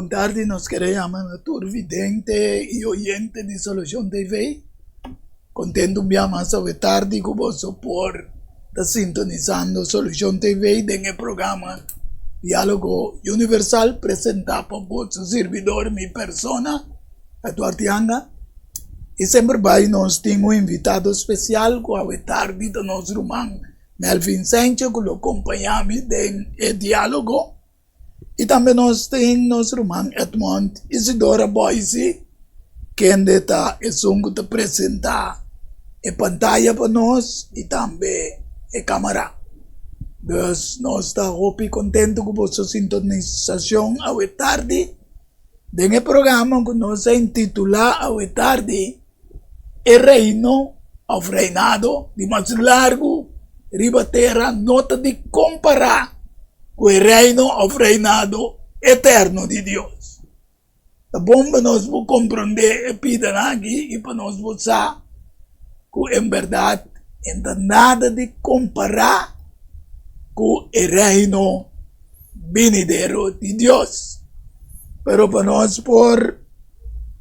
Bon tardi, nos kere yama na tur vidente i oyente di Solucion TV. Contento un bia mas awe tardi cu boso por ta sintonizando Solucion TV den e programa Dialogo Universal presenta pa boso sirbidor, mi persona, Eduard Yanga. I semper bai nos tin un invitado special cu awe tardi ta nos ruman Melvin Sencho cu lo compaña mi den e dialogo. I tambe nos tin nos ruman Edmond Isidora Boisi, kende ta esun ku ta presentá e pantaya pa nos i tambe e kamara. Dus nos ta hopi kontentu ku boso sintonisashon awe tardi den e programa ku nos a intitulá awe tardi. E reino òf reinado di mas largu riba tera no ta di kompará ku e reino òf reinado eterno di Dios. Ta bon pa nos por komprondé e pidanan aki i pa nos por sa ku en bèrdat e ta nada di kompará ku e reino binidero di Dios. Pero pa nos por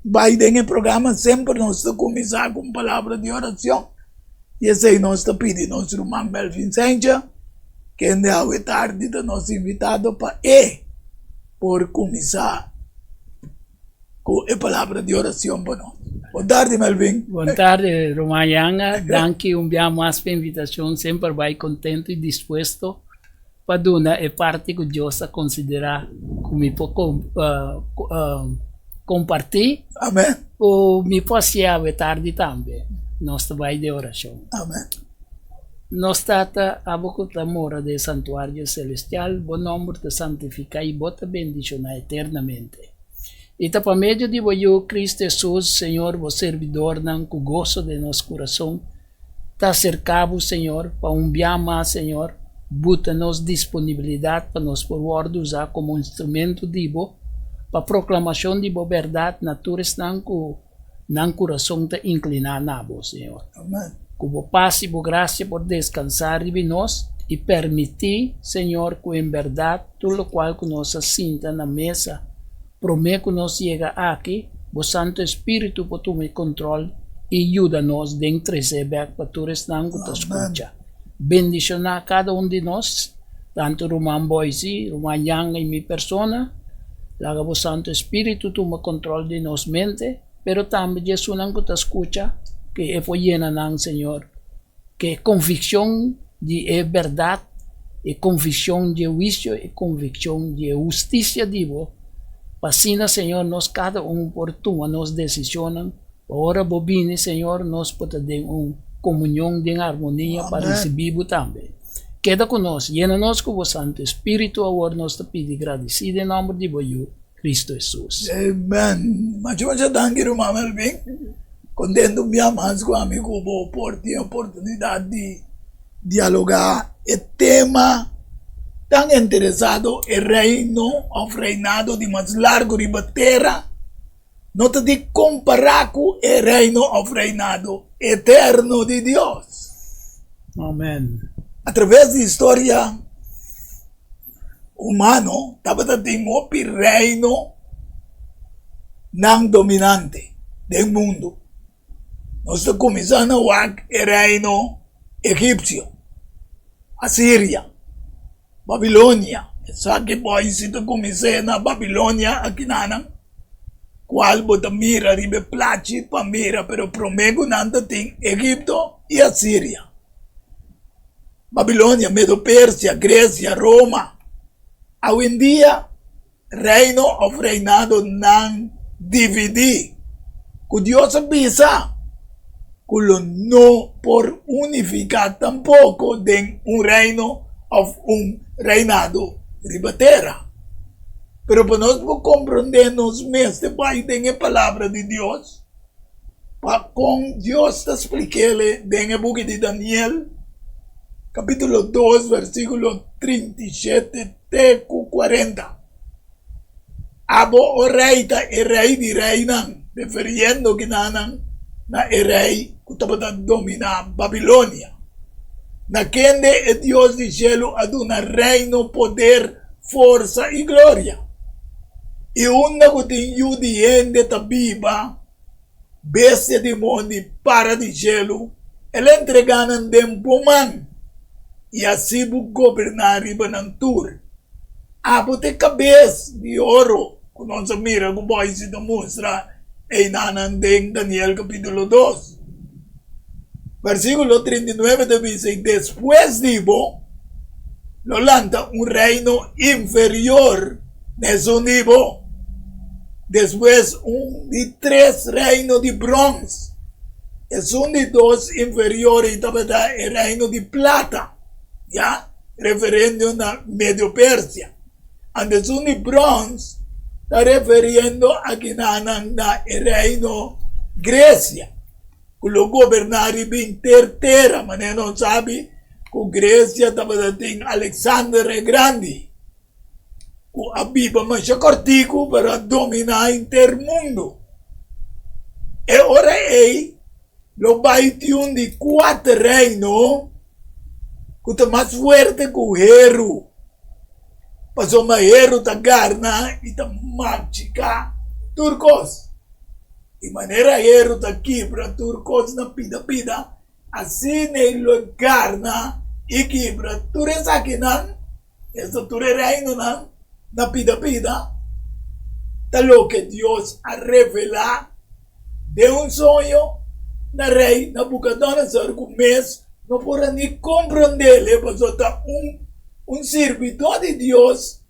bai den e programa semper nos ta kuminsá ku un palabra di orashon i esei nos ta pidi nos ruman Melvin Sencha kende awe tardi ta nos invitado pa e por kuminsá ku e palabra di orashon pa nos. Bon tardi Melvin. Bon tardi ruman Yanga, danki un bia mas pa e invitashon, semper bai kontento i dispuesto pa duna e parti ku Dios a konsiderá ku mi por kompartí. Amen. Ku mi por hasié awe tardi tambe. Nos ta bai den orashon. Amen. Nos Tata, abo ku ta mora den e santuario selestial, bo nòmber ta santifiká i bo ta bendishoná eternamente. I ta pa medio di bo Yu, Kristu Hesus, Señor, bo sirbidornan ku goso den nos kurason, Ta aserká bo, Señor, pa un bia mas, Señor, buta nos disponibilidat pa nos por wòrdu usá komo instrumento di Bo pa proklamashon di Bo bèrdat na tur esnan ku nan kurason ta inkliná na Bo, Señor. Ku Bo pas i Bo grasia por deskansá riba nos i permití, Señor, ku en bèrdat tur lokual ku nos a sinta na mesa Promé ku nos yega aki, bo Santu Espíritu por tuma e kontrol i yuda nos den tres'é bèk pa tur esnan ku ta skucha. Bendishoná kada un di nos, tantu Ruman Boise, Ruman Yanga i mi persona. Laga bo Santu Espíritu tuma kontrol di nos mente, pero tambe di esunnan ku ta skucha, ku e por yena nan, Señor. Ku e konvikshon di e bèrdat, e konvikshon di e huisio, e konvikshon di e hustisia di bo, pa asina, Señor, nos kada un por tuma nos desishonnan, pa ora bo bini, Señor, nos por ta den un komunion, den armonia pa risibí bo tambe. Keda ku nos, yena nos ku bo Santu Espíritu awor, nos ta pidi gradisí den nòmber di bo Yu, Cristo Hesus. Amen. Masha masha danki ruman Melvin. Contento un bia mas cu ami cu bo por tin oportunidad di dialoga e tema tan interesado e reino of reinado di mas largo riba tera no ta di compara cu e reino of reinado eterno di Dios. Amen. A traves di historia humano tabata tin hopi reino nan dominante den mundu. Nos ta kuminsá na wak e reino egipsio, Asiria, Babilonia, esaki boisi ta kumins'é na Babilonia akinanan, kual bo ta mira riba e plachi pa mira, pero promé ku nan ta tin Egipto i Asiria. Babilonia, Medo-Persia, Grecia, Roma. Awendia reino of reinadonan dividí ku Dios a bisa ku lo no por unifiká tampoko den un reino of un reinado riba tera. Pero pa nos por komprondé nos mester bai den e Palabra di Dios. Pa kon Dios ta splik'el den e buki di Daniel, kapítulo dos, versíkulo 37 te ku 40. Abo, o rei, ta e rei di reinan, referiendo kinanan na e rei ku tabata dominá Babilonia, na kende e Dios di shelu a duna reino, poder, forsa i gloria. I unda ku tin yu di hende ta biba, bestia di mondi, para di shelu, el a entregá nan den bo man, i hasi bo goberná riba nan tur. Abo ta e kabes di oro ku nos a mira ku Boise ta mustra einanan den Daniel kapítulo dos. Versíkulo 39 ta bisa, I despues di bo lo lanta un reino inferior na esun di bo, despues un di tres reino di brons, esun di dos inferior ei tabata e reino di plata, ya, referiendo na Medio Persia. Anto esun di brons ta referiendo akinanan na e reino Grecia, ku lo goberná riba henter tera, manera nos sabi ku Grecia tabata tin Alexander e Grandi, ku a biba masha kòrtiku pero a dominá henter mundu. E ora ei lo bai tin un di kuater reino ku ta mas fuerte ku heru, pasobra heru ta garna i ta machiká tur kos. Di manera heru ta kibra tur kos na pida pida, asina e lo garna i kibra tur esakinan, esta tur e reinonan na pida pida, ta loke Dios a revelá den un soño na rei Nabucodonosor ku mes no por a ni komprondé el, pasobra ta un sirbidó di Dios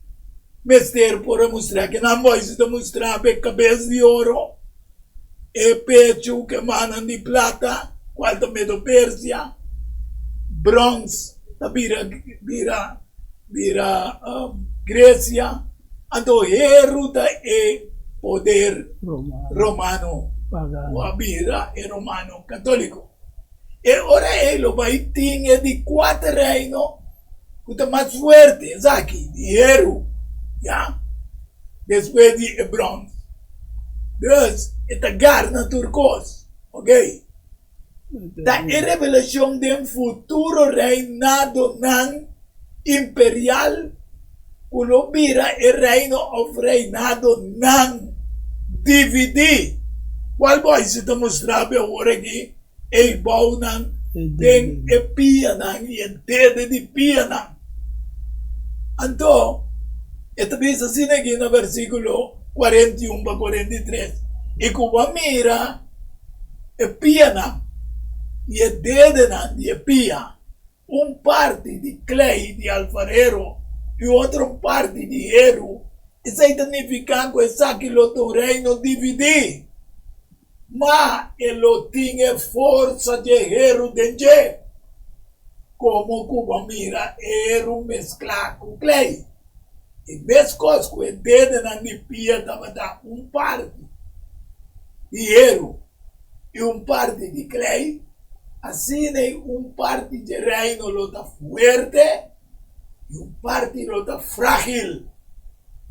mester por a mustra. Kinan Moises ta mustra e kabes di oro, e pechu ku e mannan di plata, kual ta Medo Persia, brons ta bira bira bira Gresia, anto heru ta e poder romano ku a bira e romano katoliko. E ora ei lo bai tin e di kuater reino ku ta mas fuerte, esaki, di heru, ya, despues di e brons. Dus, e ta garna tur kos, ok. Ta e revelashon den futuro reinadonan imperial ku lo bira e reino òf reinadonan dividí. Kual boise ta mustra bo awor aki? E bounan den e pianan i e dede di pianan. Anto, e ta bisa asina aki na versíkulo 41 pa 43, I ku bo a mira e pianan i e dedenan di e pia, un parti di klei di alfarero i otro parti di heru, esei ta nifiká ku esaki lo ta un reino dividí. Ma e lo tin e forsa dje heru den dje, komo ku bo mira e heru mesklá ku klei. I meskos ku e dedenan di pia tabata un parti di heru i un parti di klei, asina ei un parti dje reino lo ta fuerte i un parti lo ta frágil.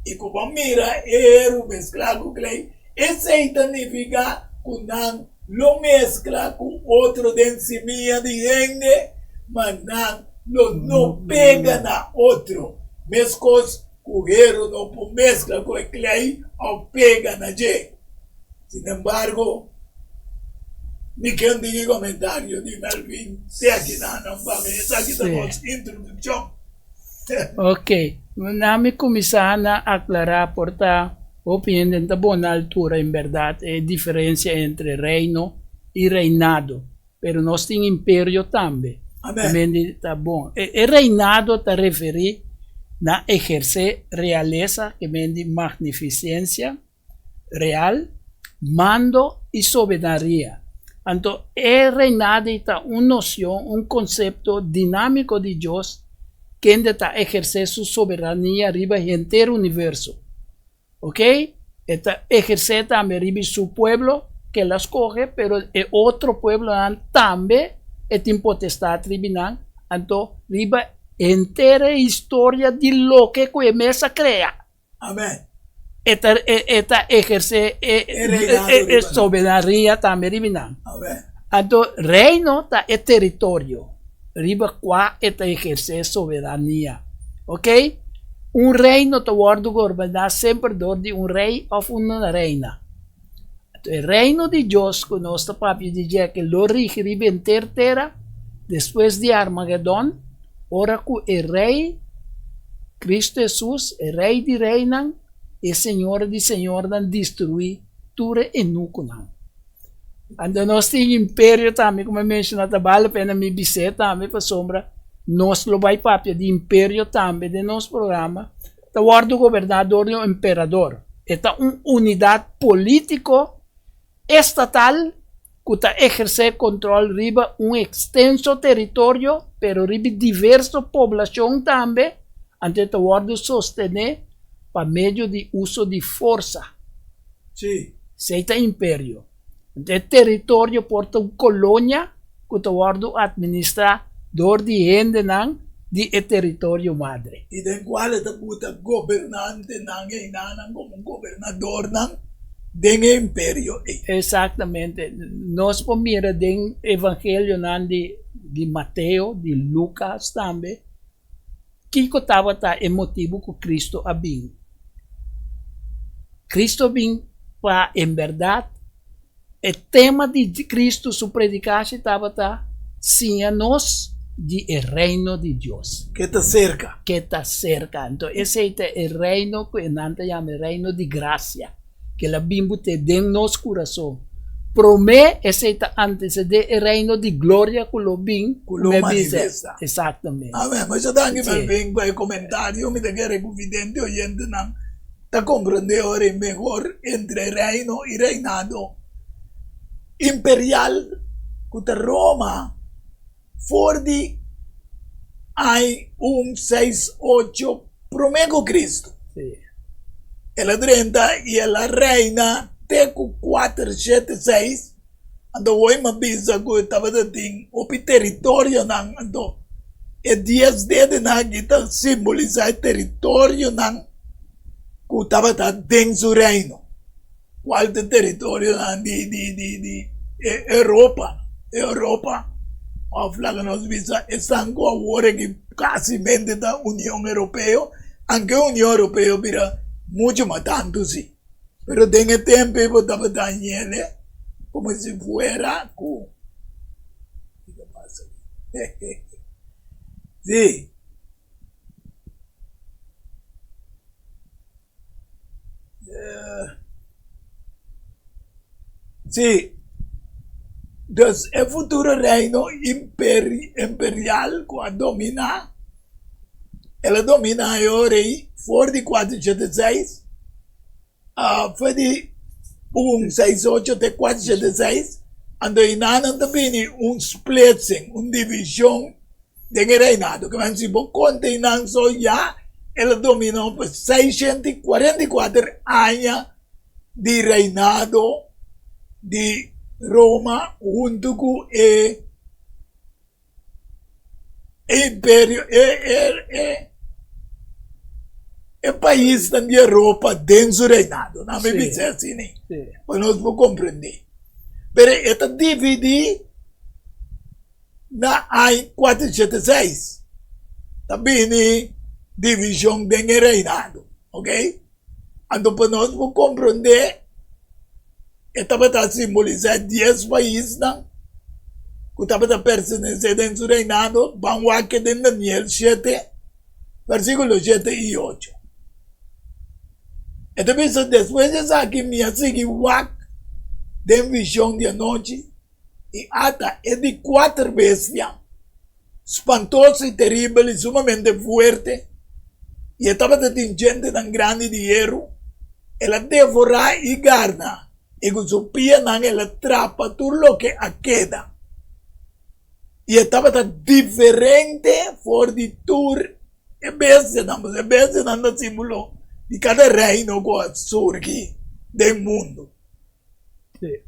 I ku bo mira e heru mesklá ku klei, esei ta nifiká ku nan lo meskla ku otro den simia di hende, ma nan lo no pega na otro, meskos ku heru no por meskla ku e klei òf pega na dje. Sinembargo, mi ke un tiki komentario di Melvin te aki nan pa mi. Esaki ta nos introdukshon. Ok, na mi kuminsá na aklará por ta hopi hende no ta bon na altura en bèrdat e diferensia entre reino i reinado, pero nos tin imperio tambe. Amen. Ta bon. E reinado ta referí na ehersé realesa, ke men di magnifisensia. real, mando i soberania. Anto e reinado ei ta un nocion, un concepto dinámico di Dios kende ta ehercé su soberania riba henter universo. Ok? E ta ehercé tambe riba su pueblo ke el a scoge, pero e otro pueblonan tambe e tin potestad riba nan, anto riba henter e historia di loke cu e mes a crea. Amen. E ta, e, e ta ehersé e, E reinado e, e riba nan. soberania tambe riba nan. Amen. Anto reino ta e teritorio riba kua e ta ehersé soberania. Ok? Un reino ta wòrdu goberná semper dor di un rei òf un reina. Anto e reino di Dios ku nos ta papia di dje ke lo rigi riba henter tera despues di Armagedon, ora ku e Rei, Kristu Hesus, e Rei di reinan i e Señor di señornan destruí tur e enukunan. Anto nos tin imperio tambe ku mi a menshoná, ta bale pena mi bis'é tambe pasobra nos lo bai papia di imperio tambe den nos programa, ta wòrdu goberná dor di un emperador. E ta un unidat polítiko estatal ku ta ehersé kontròl riba un ekstenso teritorio, pero riba diverso poblashon tambe, anto e ta wòrdu sostené pa medio di uso di forsa. Sí. Esei ta imperio. Anto e teritorio por ta un kolonia ku ta wòrdu atministrá dor di hendenan di e teritorio madre. I den kual e ta buta gobernantenan einanan komo gobernadornan den e imperio ei. Eksaktamente. Nos por mira den evangelionan di di Mateo, di Lukas tambe, Kiko tabata e motibu ku Kristu a bin? Kristu a bin pa en bèrdat e tema di Kristu su predikashi tabata siña nos di e Reino di Dios. Ke ta serka. Ke ta serka. Anto esei ta e reino ku e nan ta yama e reino di grasia. Ke el a bin but'é den nos kurason. Promé esei ta antesedé e reino di gloria ku lo bin, Ku lo mi a bisa. manifestá. Exactamente. Amen. Masha danki Sí. Melvin pa e komentario. Mi ta kere ku vidente oyentenan ta komprendé ora e mehor entre reino i reinado imperial ku ta Roma for di ai un seis ocho promé ku Kristu. El a drenta i el a reina te ku 476, anto hoy mi a bisa ku e tabata tin hopi teritorionan, anto e dies dedenan aki ta simbolisá e teritorionan ku tabata den su reino. Cual ta territorionan di di di di e Europa, Europa of laga nos bisa esnan cu awor aki casimente ta Union Europeo, aunke Union Europeo bira mucho mas tanto si, pero den e tempo ey bo tabata hañele como si fuera cu kico pasa aki si. Sí, dus e futuro reino imperial ku a dominá, el a dominá e ora ei for di kuater shete seis, for di un seis ocho te kuater shete seis, anto einan nan ta bini un splitsing, un divishon. Den e reinado ke men si bo konta einan so ya el a dominá pa 644 aña di reinado di Roma huntu ku e imperio e e e e paisnan di Europa den su reinado. Nan mi bisa asina pa nos por komprendé. Pero e ta dividí. Na aña 476 ta bini divishon den e reinado, ok? Anto pa nos por komprondé e tabata simbolisá dies paisnan ku tabata pertenesé den su reinado, ban wak den Daniel shete, versíkulo shete i ocho. E ta bisa, Despues di esaki mi a sigui wak den vishon di anochi. I ata e di kuater bestia, spantoso i teribel i sumamente fuerte, i e tabata tin djentenan grandi di heru. El a devorá i garna, i ku su pianan el a trapa tur loke a keda. I e tabata diferente for di tur e bestianan, pasobra e bestianan ta símbolo di kada reino ku a surgi den mundu.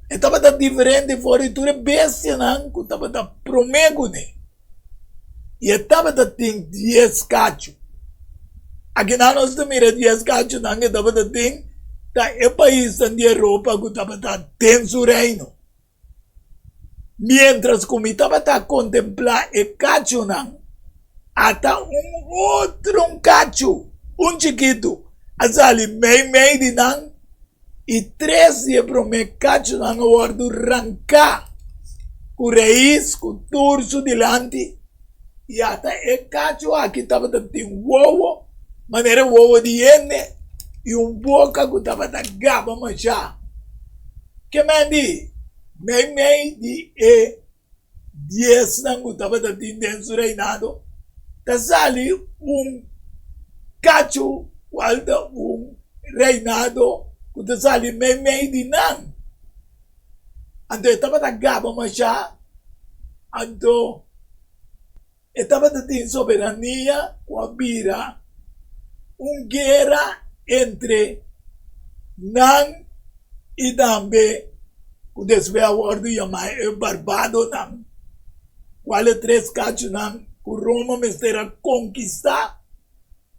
E tabata diferente for di tur e bestianan ku tabata promé kuné. I e tabata tin dies kachu. Akinan nos ta mira dies kachunan ku e tabata tin ta e paisnan di Europa ku tabata den su reino. Miéntras ku mi tabata kontemplá e kachunan, ata un otro kachu. Un chikitu a sali meimei di nan, i tres di e promé kachunan a wòrdu ranká ku rais ku tur su dilanti, i ata e kachu aki tabata tin wowo manera wowo di hende i un boka ku tabata gaba mashá. Ke men di meimei di e diesnan ku tabata tin den su reinado ta sali un kachu kual ta un reinado ku ta sali meimei di nan. Anto e tabata gaba masha, anto e tabata tin soberania ku a bira un guera entre nan i tambe ku despues a wòrdu yamá e barbadonan, kual e tres kachunan ku Roma mester a konkistá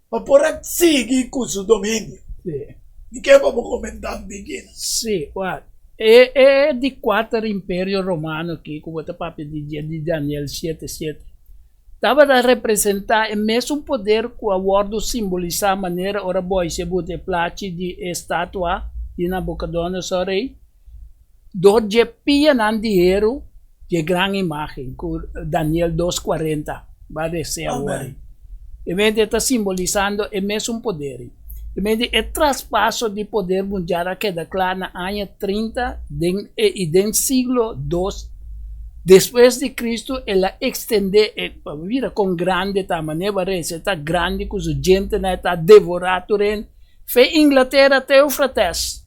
pa por a sigui ku su dominio. Mi ke pa bo komentá un tiki. Sí, wak. E e di kuater imperio romano aki ku bo ta papia di dje di Daniel shete shete tabata representá e mesun poder ku a wòrdu simbolisá manera ora Boise buta e plachi di e statua di Nabukodonosor ei dor dje pianan di heru dje gran imágen ku Daniel dos kuarenta ba resé awor ei. E mente e ta simbolisando e mesun poder ei. E mente e traspaso di poder mundial a keda kla na aña 30 den e i den siglo dos despues di Cristo el a ekstendé e pa mira kon grandi ta manera bo a resa e ta grandi ku su djentenan e ta devorá tur hende fe Inglatera te Eufrates.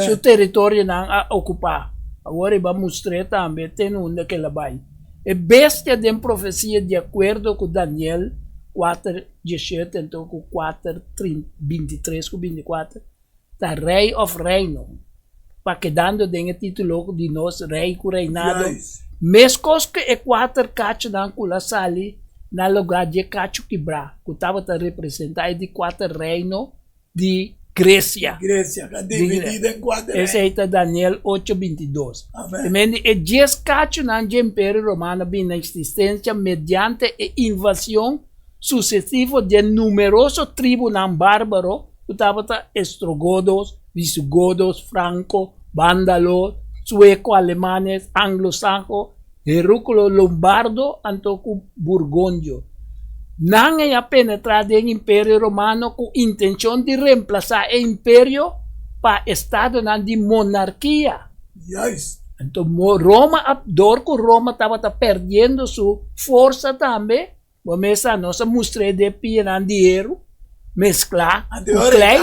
Su teritorionan a okupá. Awor e ba mustr'é tambe te unda ku el a bai. E bestia den profesia di akuerdo ku Daniel kuater diesshete anto ku kuater 23 ku 24 ta rei òf reino, pa kedando den e título di nos rei ku reinado, meskos ku e kuater kachunan ku la sali na lugá dje kachu kibrá ku tabata representá e di kuater reino di Grecia. Grecia, ka dividí den kuater reino. Esei ta Daniel ocho 22. Amen. Temendi e dies kachunan dje Imperio Romano a bini na eksistensia mediante e invasion susesivo dje numeroso tribunan bárbaro ku tabata estrogodos, visigodos, franko, vándalo, sueko, alemanes, anglo-saho, Herúculo Lombardo anto ku Burgondio. Nan ei a penetrá den Imperio Romano ku intenshon di remplasá e imperio pa estadonan di monarkia. Juist. Anto Roma a, dor ku Roma tabata perdiendo su forsa tambe, Bo mes sa, nos a mustr'é den pianan di heru mesklá ku klei.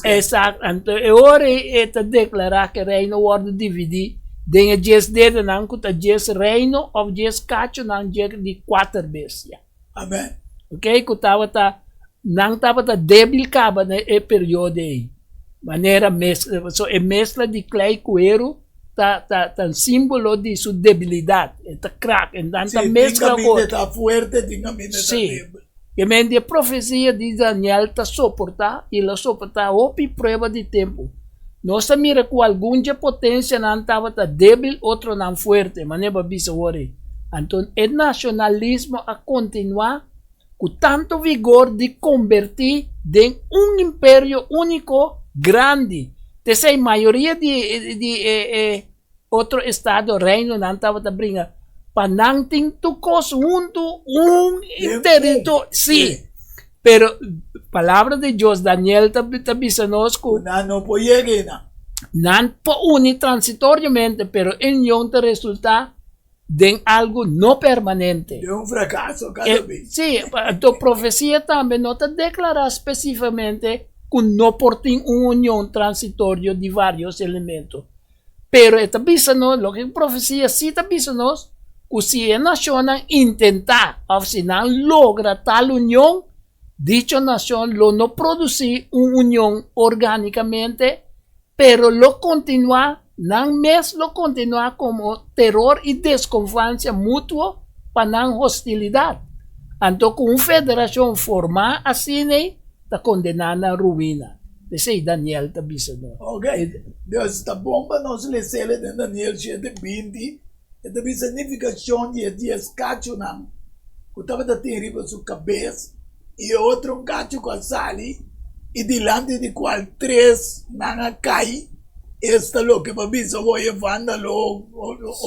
Exacto. Anto e ora ei e ta deklará ku e reino wòrdu dividí den e dies dedenan ku ta dies reino òf dies kachunan dje di kuater bestia. Amen. Ok, ku tabata, nan tabata débil kaba na e periodo ei. Manera mes, so e meskla di klei ku heru ta ta ta un simbolo di su debilidat, e ta krak, e nan ta Sí, tin meskla ku kaminda otro. ta fuerte, tin kaminda ta Sí. débil. E men di e profesia di Daniel ta soportá i lo soportá hopi prueba di tempu. Nos ta mira ku algun dje potensianan tabata débil, otronan fuerte, manera bo a bisa awor ei. Anto e nashonalismo a kontinuá ku tantu vigor di kombertí den un imperio úniko grandi. T'esei mayoria di di e e otro estado, reinonan tabata bringa pa nan tin tur kos huntu un teritorio. Sí, pero palabra di Dios, Daniel ta ta bisa nos ku Nan no por yega einan. Nan por uni transitoriamente, pero e union ta resultá den algu no permanente. Den un frakaso kada bes. Sí, anto profesia tambe no ta deklará spesífikamente ku no por tin un union transitorio di vários elemento. Pero e ta bisa nos, loke e profesia sí ta bisa nos, ku si e nashonnan intentá òf si nan logra tal union, dicho nashon lo no produsí un union orgánikamente, pero lo kontinuá, nan mes lo kontinuá komo teror i deskonfiansa mutuo pa nan hostilidat. Anto ku un federashon formá asin'ei ta kondená na ruina. P'esei Daniel ta bisa nos. Ok, Dios ta bon pa nos les'el den Daniel shete 20, e ta bisa nifikashon di e dies kachunan ku tabata tin riba su kabes. I e otro kachu ku a sali i dilanti di kual tres nan a kai, esta loke bo a bisa bo e vándalo,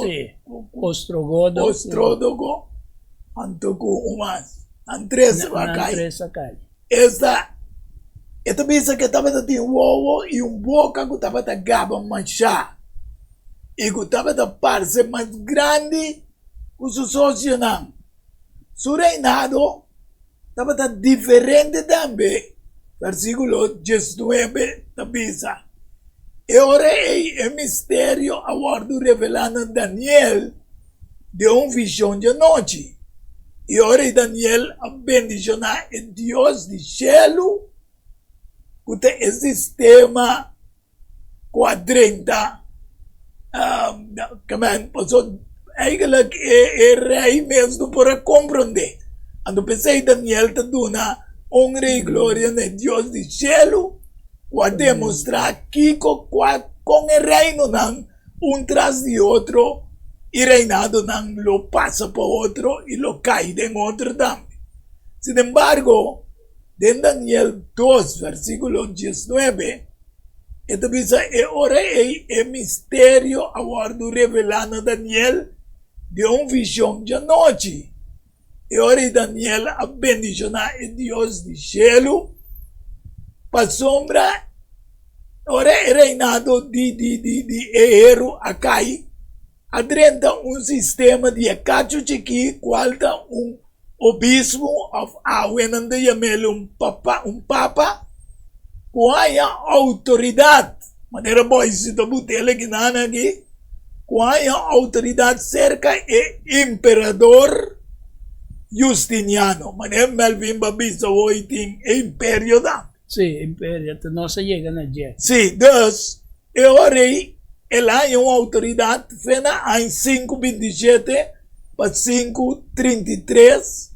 Sí, ostrogodo. Ostrodogo, anto ku un mas. Nan tres a Nan kai. tres a kai. Esta, e ta bisa ku e tabata tin wowo i un boka ku tabata gaba mashá i ku tabata parse mas grandi ku su sosionan. Su reinado tabata diferente tambe, versíkulo diesnuebe ta bisa, E ora ei e misterio a wòrdu revelá na Daniel den un vishon djanochi. I ora ei Daniel a bendishoná e Dios di shelu, ku ta e sistema ku a drenta pasobra eigenlijk e rei mes no por a komprondé. Anto p'esei Daniel ta duna honra i gloria na e Dios di shelu ku a demostrá kiko kua kon e reinonan un tras di otro i reinadonan lo pasa pa otro i lo kai den otro tambe. Sinembargo, Den Daniel dos, versíkulo diesnuebe, e ta bisa, E ora ei e misterio a wòrdu revelá na Daniel den un vishon djanochi. E ora ei Daniel a bendishoná e Dios di shelu, pasobra ora e reinado di di di di e heru a kai, A drenta un sistema di e kachu chikí kual ta un obispo òf awe nan ta yam'el un papa un papa ku haña outoridat manera boisi ta butel akinan aki ku haña outoridat serka e emperador Justiniano manera Melvin bo a bisa hoy tin e imperio ta. Sí, imperio ta nos a yega na dje. Sí, dus E ora ei el a haña un outoridat fe na aña 527 pa 533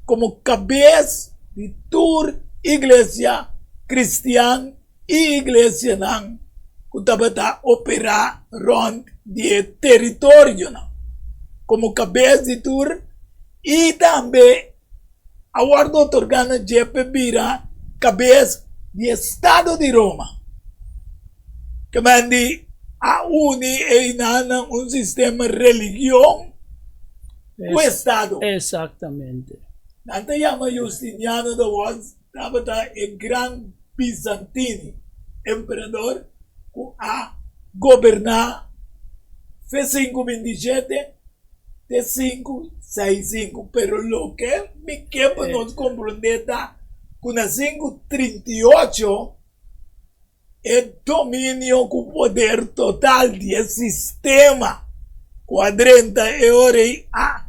komo kabes di tur iglesia kristian i iglesianan ku tabata operá rònt di e teritorionan komo kabes di tur i tambe a wòrdu otorgá na dje p'e bira kabes di estado di Roma. Kemendi a uni einan na un sistema religion ku estado. Exactamente. Nan ta yama Justiniano de was tabata e gran Bizantini, emperador ku a goberná fe 527 te 565. Pero loke mi ke pa nos komprondé ta ku na 538 e dominio ku poder total di e sistema ku a drenta e ora ei a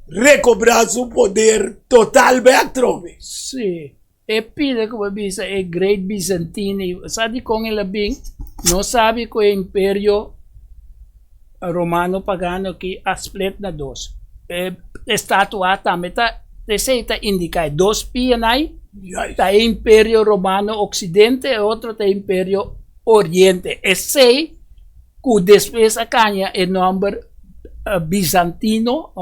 rekobrá su poder total bèk atrobe. Sí, E pida ku bo bisa e Great Byzantine, sa dikon el a bin? Nos sabi ku e imperio romano pagano aki a split na dos. E estatua tambe ta, esei ta indiká e dos pianan ta e imperio romano oksidente, e otro ta e imperio oriente. Esei ku despues a kaña e nòmber bizantino,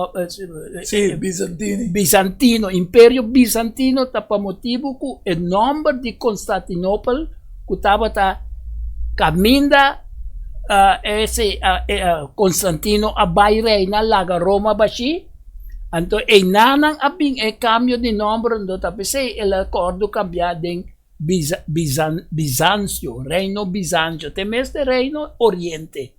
Sí, bizantini. Bizantino, imperio bizantino ta pa motibu ku e nòmber di Konstantinopel ku tabata kaminda ese Konstantino a bai reina laga Roma bashí, anto einanan a bin e kambio di nòmber, anto ta p'esei el a kòrdu kambiá den Bizancio, Reino Bizancio, te mes te Reino Oriente.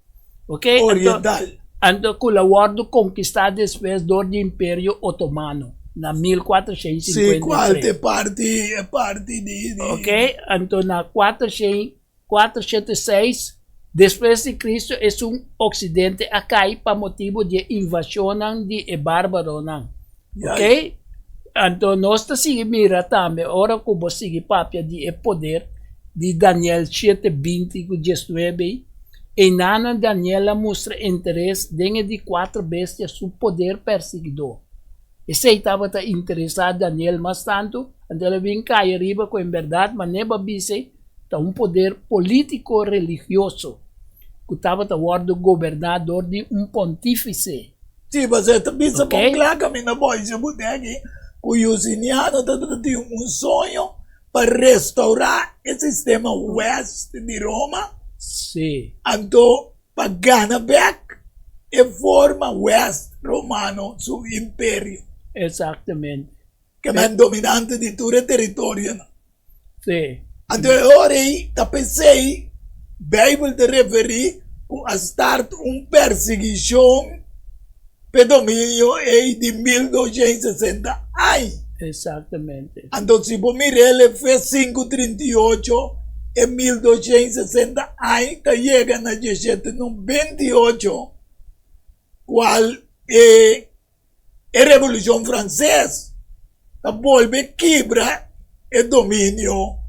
Ok? Oriental. Anto ku la wòrdu konkistá despues dor di Imperio Otomano na 1453. Sí, kual te parti, e parti di, di. Ok, anto na 406 despues di Cristo esun Oksidente a kai pa motibu di e invashonnan di e bárbaronan. Ok, anto nos ta sigui mira tambe ora ku bo sigui papia di e poder di Daniel shete binti ku diesnuebe, einanan Daniel a mustra interes den e di kuater bestia su poder persiguidó. Esei tabata interesá Daniel mas tantu, anto el a bin kai ariba ku en bèrdat manera bo a bisa ei ta un poder polítiko religioso ku tabata wòrdu goberná dor di un pontífise. Sí, pasobra e ta bisa bon kla kaminda bo a hasi bo den aki. ku Jusiniano tabata tin un soño pa restourá e sistema west di Roma. Sí. Anto pa gana bek e forma west romano su imperio. Exactamente. Ke men dominante di tur e teritorionan. Sí. Anto e ora ei ta p'esei Bijbel ta referí ku a start un persiguishon p'e dominio ei di 1260 aña. Exactamente. Anto si bo mira el Efes 5:38 e 1260 aña ta yega na 1798 kual e E Revolucion Frances ta bolbe kibra e dominio.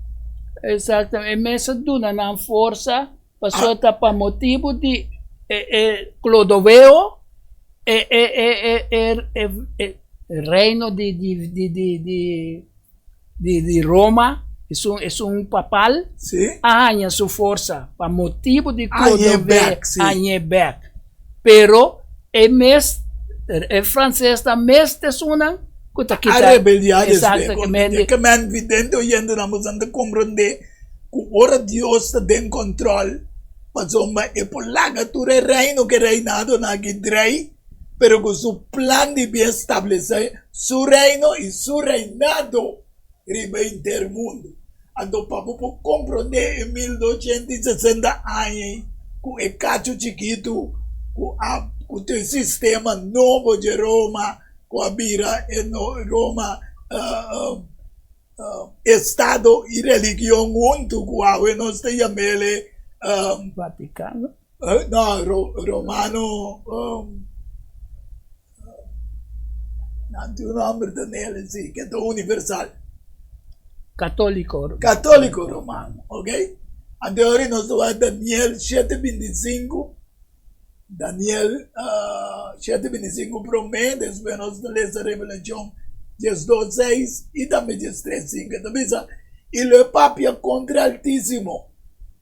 Exacto, e mes a duna nan forsa pasobra ta pa motibu di e Clodoveo e e e e e reino di di di di di di Roma esun esun papal a haña su forsa pa motibu di Clodoveo hañ'e bek pero e mes e francesnan mes ta esunnan ku ta kita a rebeldia despues ke men vidente oyentenan boso ta komprende ku ora Dios ta den kontrol pasobra e por laga tur e reino ku e reinadonan aki drei. pero ku su plan di bin establesé su reino i su reinado riba henter mundu. Anto pa bo por komprondé e 1260 aña ei ku e kachu chikitu ku a ku ta e sistema nobo dje Roma ku a bira e Roma estado i religion huntu ku awe nos ta yam'el Vaticano. No, Romano, nan tin un nomber ta nel si, ke ta universal. Católico. Católico Romano, ok. Anto ora nos ta wak Daniel shete 25, Daniel shete 25 prome, despues nos ta lesa Revelacion 12 seis i tambe 13 cinco. E ta bisa, I lo e papia kontra Altísimo.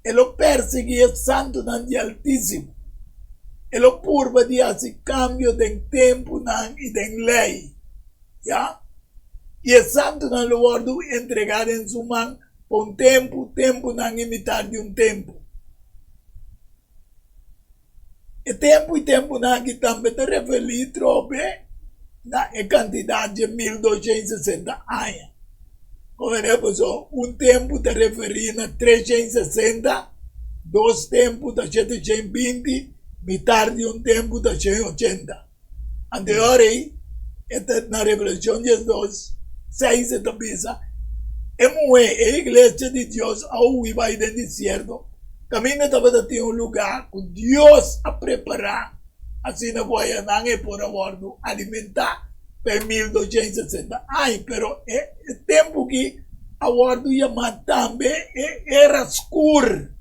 E lo persiguí e santunan di Altísimo. E lo purba di hasi kambio den tempunan i den lei. Ya. I e santunan lo wòrdu entregá den su man pa un tempu, tempunan i mitar di un tempu. E tempu i tempunan aki tambe ta referí trobe na e kantidat dje 1260 aña. Komprendé? Pasobra un tempu ta referí na 360, dos tempu ta 720, mitar di un tempu ta 180. Anto e ora ei, e ta na Revelashon 12, 6 e ta bisa, E muhé, e iglesia di Dios a hui bai den desierto, kaminda tabata tin un lugá ku Dios a prepará, asina ku ayanan e por a wòrdu alimentá pa e 1260 aña. Pero e tempu aki a wòrdu yamá tambe e era skur,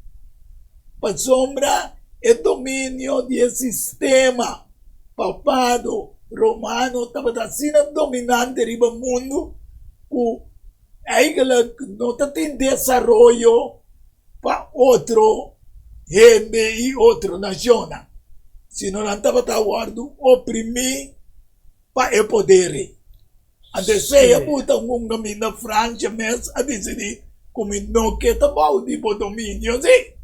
pasobra e dominio di e sistema papado romano tabata asina dominante riba mundu ku eigenlijk no ta tin desaroyo pa otro hende i otro nashonnan, sino nan tabata wòrdu oprimí pa e poder ei. Anto esei a buta un kaminda Francia mes a disidí ku mi no ke ta bou di bo dominio, si.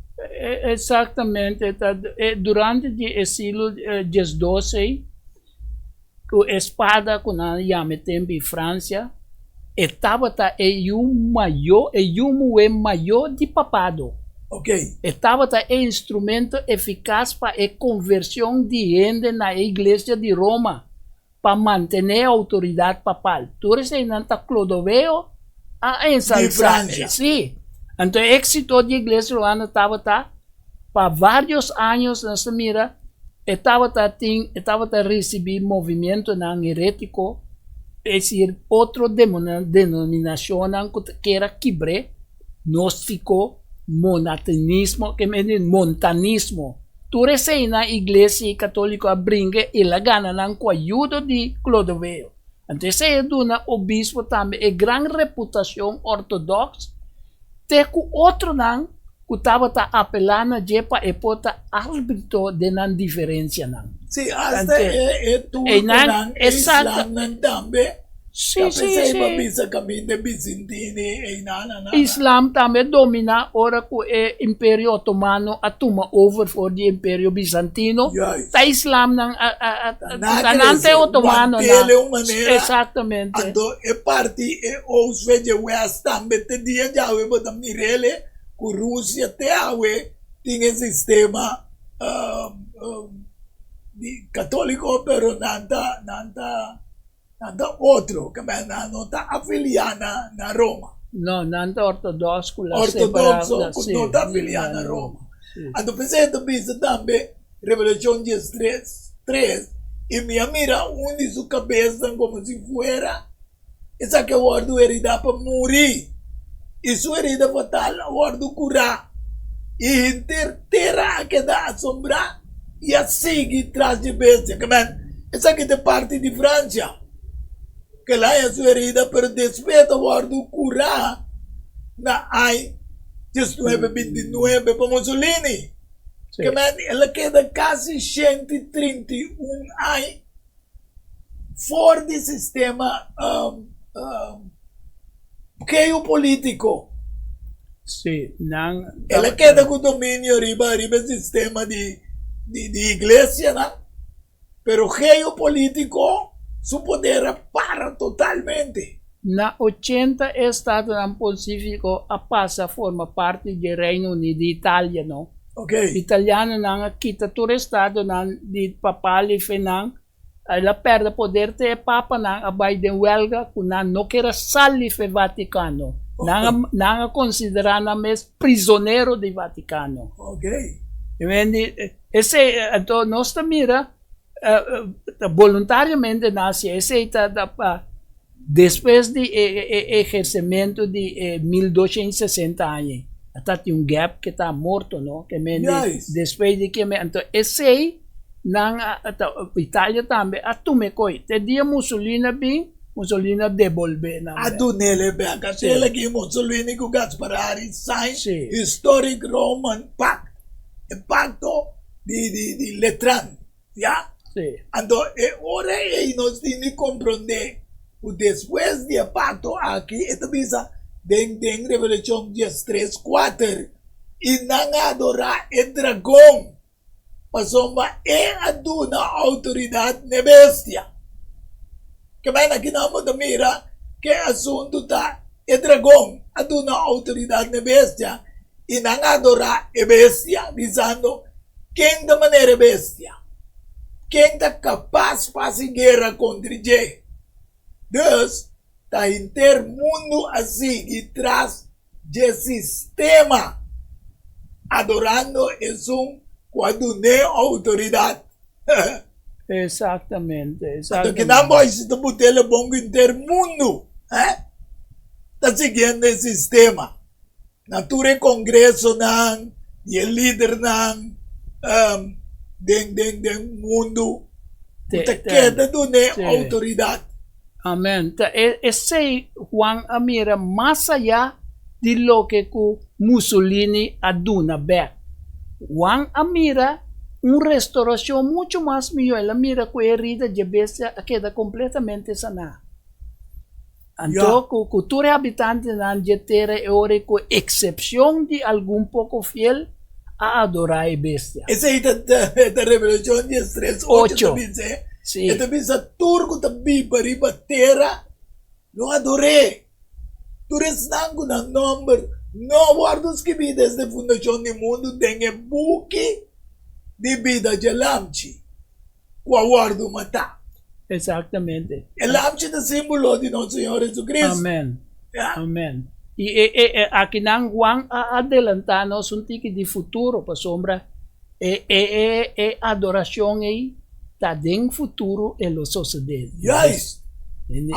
Exactamente, ta durante di e siglo diesdos ei ku e spada ku nan a yama e tempu di Francia e tabata e yu mayó e yu muhé mayó di papado. E tabata e instrumento efikas pa e konvershon di hende na e iglesia di Roma. pa mantené e outoridat papal. Tur eseinan ta Clodoveo a ensalsá. Di Francia. Sí. Anto e éksito di Iglesia Romano tabata pa vários años nos ta mira e tabata tin e tabata risibí movimientonan herétiko, es decir, otro denominashonnan ku ta kier a kibr'é. Gnóstiko, monatanismo, ke men di montanismo. Tur eseinan Iglesia Katóliko a bringa i el a gana nan ku ayudo di Clodoveo. Anto esei a duna obispo tambe e gran reputashon òrtodòks te ku otronan ku tabata apelá na dje pa e por ta árbitro den nan diferensianan. Sí, asta e turkonan, e islamnan tambe. Sí, Ta sí, p'esei sí. bo a bisa kaminda e Bizantini einan nan nan. Islam tambe a dominá ora ku e Imperio Otomano a tuma over for di Imperio Bizantino. Juist. Ta Islam nan a a a Ta nan ta nan ta e krese, Otomano nan. want'el e un manera. Exactamente. Anto e parti e oost fe dje west tambe te dia djawe bo ta mir'el ku Rusia te awe tin e sistema di katoliko pero nan ta nan ta Nan ta otro, ke men nan no ta afiliá na na Roma. No, nan ta ortodox ku la separa. Ortodoxo ku no ta afiliá na Roma. Anto p'esei e ta bisa tambe Revelashon diestres, tres, I mi a mira un di su kabesnan komo si fuera esaki a wòrdu heridá pa muri, i su herida fatal a wòrdu kurá, i henter tera a keda asombrá. i a sigui tras dje bestia. Ke men, esaki ta e parti di Francia ku el haña su herida, pero despues ta wòrdu kurá na ai 1929 pa Mussolini. Ke men, el a keda kasi 131 ai for di sistema geopolítiko. Sí, nan El a keda ku dominio riba riba e sistema di di di iglesianan, pero geopolítiko su poder a para totalmente. Na ochenta e estadonan Ponsífiko a pasa forma parti dje Reino Uní di Italia, no. Ok. Italianonan a kita tur estadonan di papal i fenan El a perde poder te e papanan a bai den welga ku nan no ker a sali fe Vatikano. Nan a nan a konsiderá nan mes prisonero di Vatikano. Mendi esei anto nos ta mira boluntariamente nan hasi esei ta pa Despues di e e ehersementu di e 1260 aña ei, a ta tin un gap ke ta morto no, ke men di Juist. despues di ke men anto esei nan a ta Italia tambe a tuma e koi te dia Mussolini a bin, Mussolini a debolbe nan A bek. dunele bek. Sí. Asela ki Mussolini ku Gasparari sign Sí. Historic Roman Pact, e pakto di di di Letran. Ya? Sí. Anto e ora ei nos tin di komprondé ku despues di e pakto aki e ta bisa den den Revelashon diestres kuater, I nan a adorá e dragon, pasobra e a duna outoridat n'e bestia. Ke men aki nan bo ta mira ke asuntu ta e dragon a duna outoridat n'e bestia i nan a adorá e bestia, bisando, Ken ta manera e bestia? Ken ta kapas pa hasi guera kontra dje? Dus, ta henter mundu a sigui tras dje sistema, adorando esun ku a dun'é outoridat. Exactamente, Anto exactamente. kinan boys ta but'el e bon ku henter mundu, eh, ta siguiendo e sistema. Na tur e kongresonan di e lidernan den den den mundu ku ta keda dun'é outoridat. Amen. Ta esei Juan a mira mas ayá di loke ku Mussolini a duna bèk. Juan a mira un restorashon muchu mas mihó. El a mira ku e herida dje bestia a keda kompletamente saná. Anto ku ku tur e habitantenan dje tera e ora ei ku eksepshon di algun poko fiel a adorá e bestia. Esei ta ta Revelashon diestres ocho ta bisa e. E ta bisa tur ku ta biba riba tera lo ador'é. Tur esnan ku nan nòmber no a wòrdu skibí desde fundashon di mundu den e buki di bida dje Lamchi. ku a wòrdu matá. Exactamente. E lamchi ta símbolo di nos Señor Jesucristo. Amen. Ya. Amen. I e, e, e akinan Juan a adelantá nos un tiki di futuro, pasobra e, e, e, e adorashon ei ta den futuro e lo sosodé. Juist.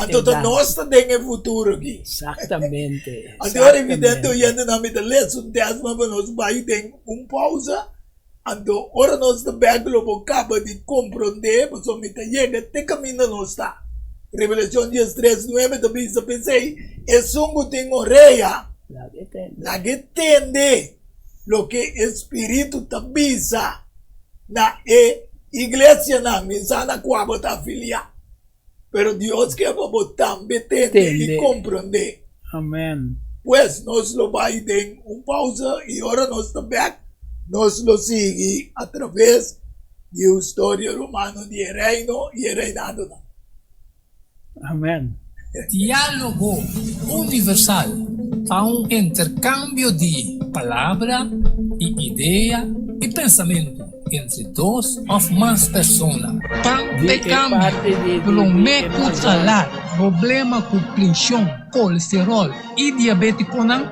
Anto ta nos ta den e futuro aki. Exactamente. Anto ora evidente oyentenan mi ta lesa un tèst pa nos bai den un pausa. Anto ora nos ta bek lo bo kaba di komprondé, pasobra mi ta yega te kaminda nos ta. Revelashon diestres nuebe ta bisa, P'esei, esun ku tin orea, laga e tende loke e Spiritu ta bisa na e iglesianan. Mi sa na kua bo ta afiliá. Pero Dios ke pa bo tambe tende i komprondé. Amen. Pues nos lo bai den un pausa i ora nos ta bèk nos lo sigui atraves di e historia romano di e reino i e reinadonan. Amen. Diálogo Universal ta un interkambio di palabra i idea i pensamentu entre dos òf mas persona. Di Pan e cambio, parti di di prome di e cu mazòn. salat, problema cu prension, colesterol y diabeticonan,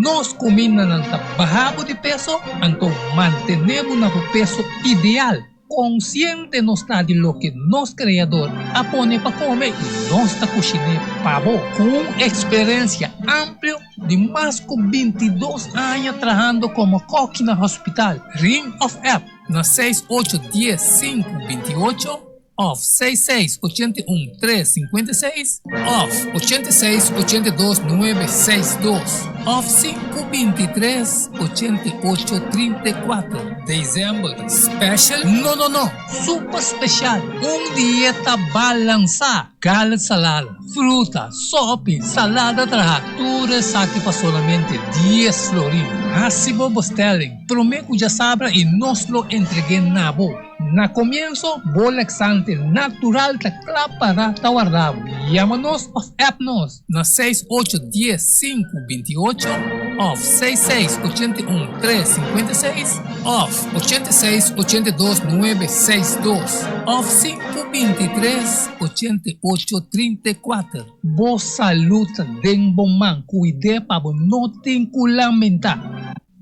nos cumindanan ta baha bo di peso, anto mantene bo na bo peso ideal. Konsiente nos ta di loke nos Kreador a pone pa kome i nos ta kushin'é pa bo. Ku un eksperensia amplio di mas ku bintidos aña trahando komo kòki na hospital, ring òf app na seis ocho dies sinku binti ocho òf seis seis ochenta i un tres sinkuenta i seis òf ochenta i seis ochenta i dos nuebe seis dos òf sinku binti tres ochenta i ocho trinta i kuater. December special? No no no! Super special! Un dieta balansá! Garlic salada, fruta, sopi, salada traha, tur esaki pa solamente dies florin. Hasi bo bestelling prome ku djasabra i nos lo entreg'é na bo. Na komienso, bo laxante natural ta kla para ta warda bo. Yama nos òf app nos na seis ocho dies sinku binti ocho òf seis seis ochenta i un tres sinkuenta i seis òf ochenta i seis ochenta i dos nuebe seis dos òf sinku binti tres ochenta i ocho trinta i kuater. Bo salud ta den bo man, kuid'é pa bo no tin ku lamentá.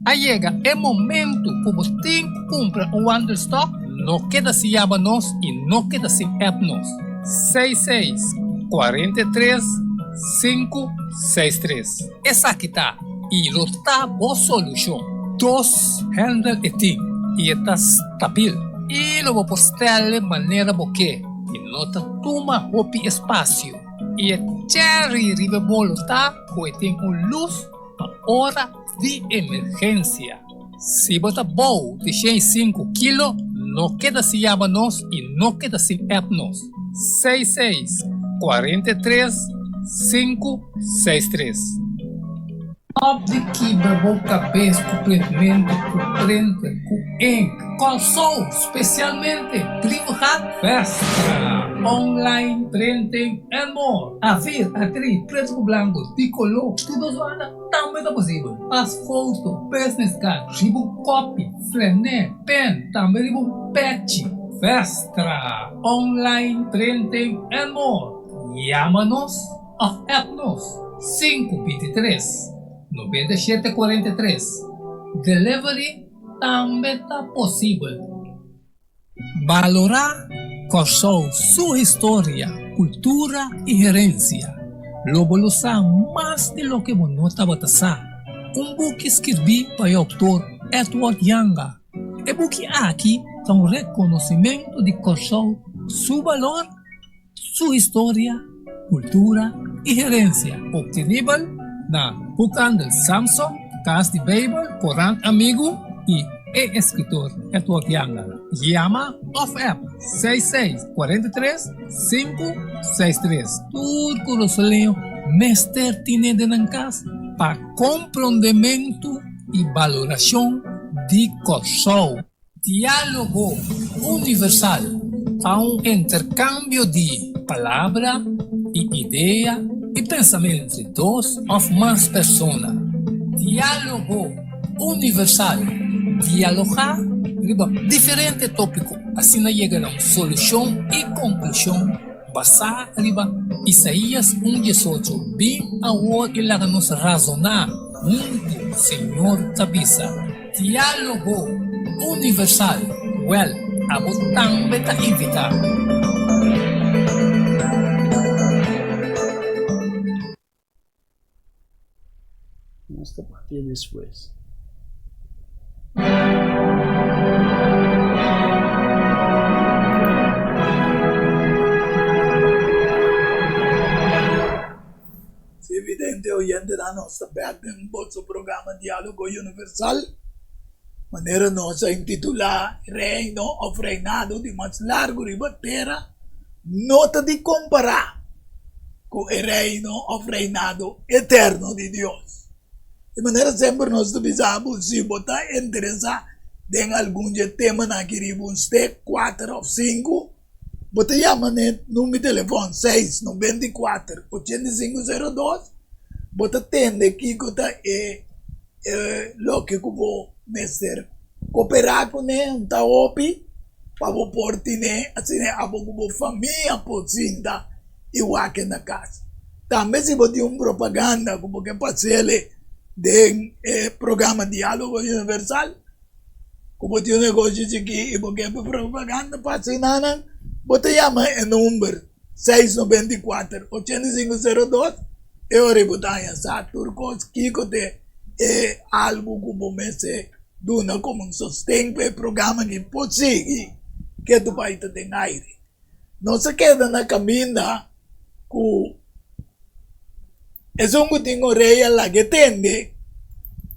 A yega e momento ku bo tin ku kumpra un wandelstòk? No keda sin yama nos i no keda sin app nos. Seis seis, 43, sinku, seis tres. Esaki ta i lo ta bo solushon. Dos handle e tin i e ta stabil i lo bo por stèl'e manera bo ke i no ta tuma hopi espasio. I e cherry riba e bolo ta ku e tin un lus pa ora di emergensia. Si bo ta bou di shen i sinku kilo, no keda sin yama nos i no keda sin app nos. Seis seis, 43, sinku, seis tres. Stop di kibra bo kabes ku printmentu, ku printer, ku ink. Kòrsou, spesialmente Brievengat, Vestra, Online Printing and more. Afir, atri, pretu ku blanku, di koló, tur dos banda tambe ta posibel. Pas foto, business card, riba un kopi, flené, pen, tambe riba un pechi. Vestra, Online Printing and more. Yama nos òf app nos, sinku 23, 97 43. Delivery tambe ta posibel. Balorá Kòrsou su historia, kultura i herensia. Lo bo lo sa mas di loke bo no tabata sa. Un buki skirbí pa e outor Edward Janga. E buki aki ta un rekonosimentu di Kòrsou su balor, su historia, kultura i herensia. Optenibel na Boekhandel Samson, Kas di Beibel, Korant Amigu i e eskritor Edward Janga. Yama òf app seis seis 43 sinku seis tres. Tur kurasoleño mester tine den nan kas pa komprondementu i balorashon di Kòrsou. Diálogo Universal ta un interkambio di palabra i idea i pensamentu entre dos òf mas persona. Diálogo Universal, dialogá riba diferente tópiko, asina yega na un solushon i konklushon basá riba Isaías un diesocho, Bin awor i laga nos razoná huntu, Señor ta bisa. Diálogo Universal, Wèl, abo tambe ta invitá. Nos ta papia despues. Si evidente oyentenan nos ta bek den boso programa Dialogo Universal, manera nos a intitula Reino of Reinado di mas largu riba tera. no ta di kompará ku e Reino òf reinado eterno di Dios. Di manera semper nos ta bisa bo, si bo ta interesá den algun dje temanan aki riba un stek, kuater òf sinku, bo ta yama na e number di telefòn seis noventa i kuater ochenta i sinku sero dos, bo ta tende kiko ta e loke ku bo mester koperá kuné, un ta hopi pa bo por tine asina abo ku bo famia por sinta i wak na kas. Tambe si bo tin un propaganda ku bo ke pas'el den e programa Diálogo Universal, ku bo tin un negoshi chikí i bo ke propaganda pa hasi nan, bo ta yama e number seis noventa i kuater, ochenta i sinku sero dos, e ora ei bo ta haña sa tur kos kiko ta e algu ku bo mester duna komo un sosten pa e programa aki por sigui ke tu bai ta den aire. Nos a keda na kaminda ku esun ku tin orea laga e tende.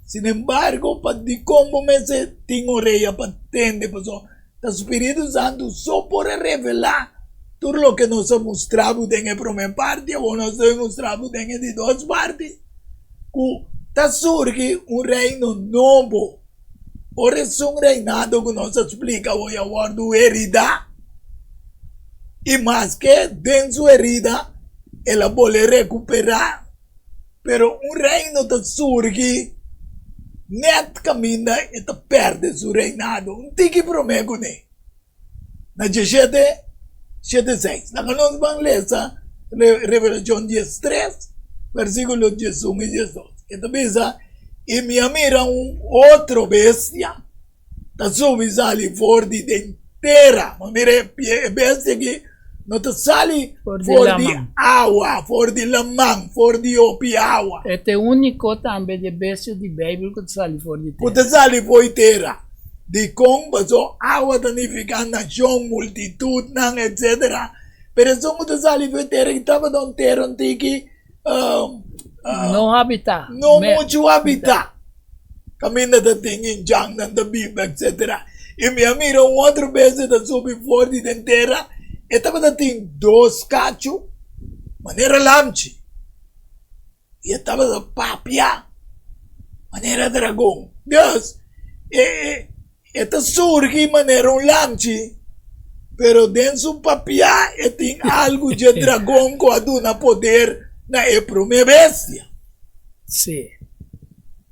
Sinembargo, pa dikon bo mester tin orea pa tende? Pasobra ta Spiritu Santu so por a revelá tur loke nos a mustra bo den e promé parti, awor nos ta mustra bo den e di dos parti, ku ta surgi un reino nobo. Ora esun reinado ku nos a splika hoy a wòrdu heridá, i maske den su herida el a bolbe rekuperá, pero un reino ta surgi nèt kaminda e ta pèrdè su reinado un tiki promé kuné. Na dieshete, shete seis. Laga nos ban lesa Revelashon diestres, versíkulo diesun i diesdos. E ta bisa, I mi a mira un otro bestia ta subi sali for di den tera. Bo mira e bestia aki no ta sali for di awa, for di laman, for di hopi awa. E ta e úniko tambe di e bestia di Beibel ku ta sali for di tera. Ku ta sali for di tera. Dikon? Pasobra awa ta nifiká nashon, multitutnan, etsetera. Pero esun ku ta sali for di tera ki tabata un tera un tiki No habitá. No muchu habitá. Kaminda ta tin injannan ta biba, etsetera. I mi a mira un otro bestia ta subi for di den tera, e tabata tin dos kachu manera lamchi. I e tabata papia manera dragon. Dus, e e ta surgi manera un lamchi, pero den su papia e tin algu dje dragon ku a duna poder na e promé bestia. Sí.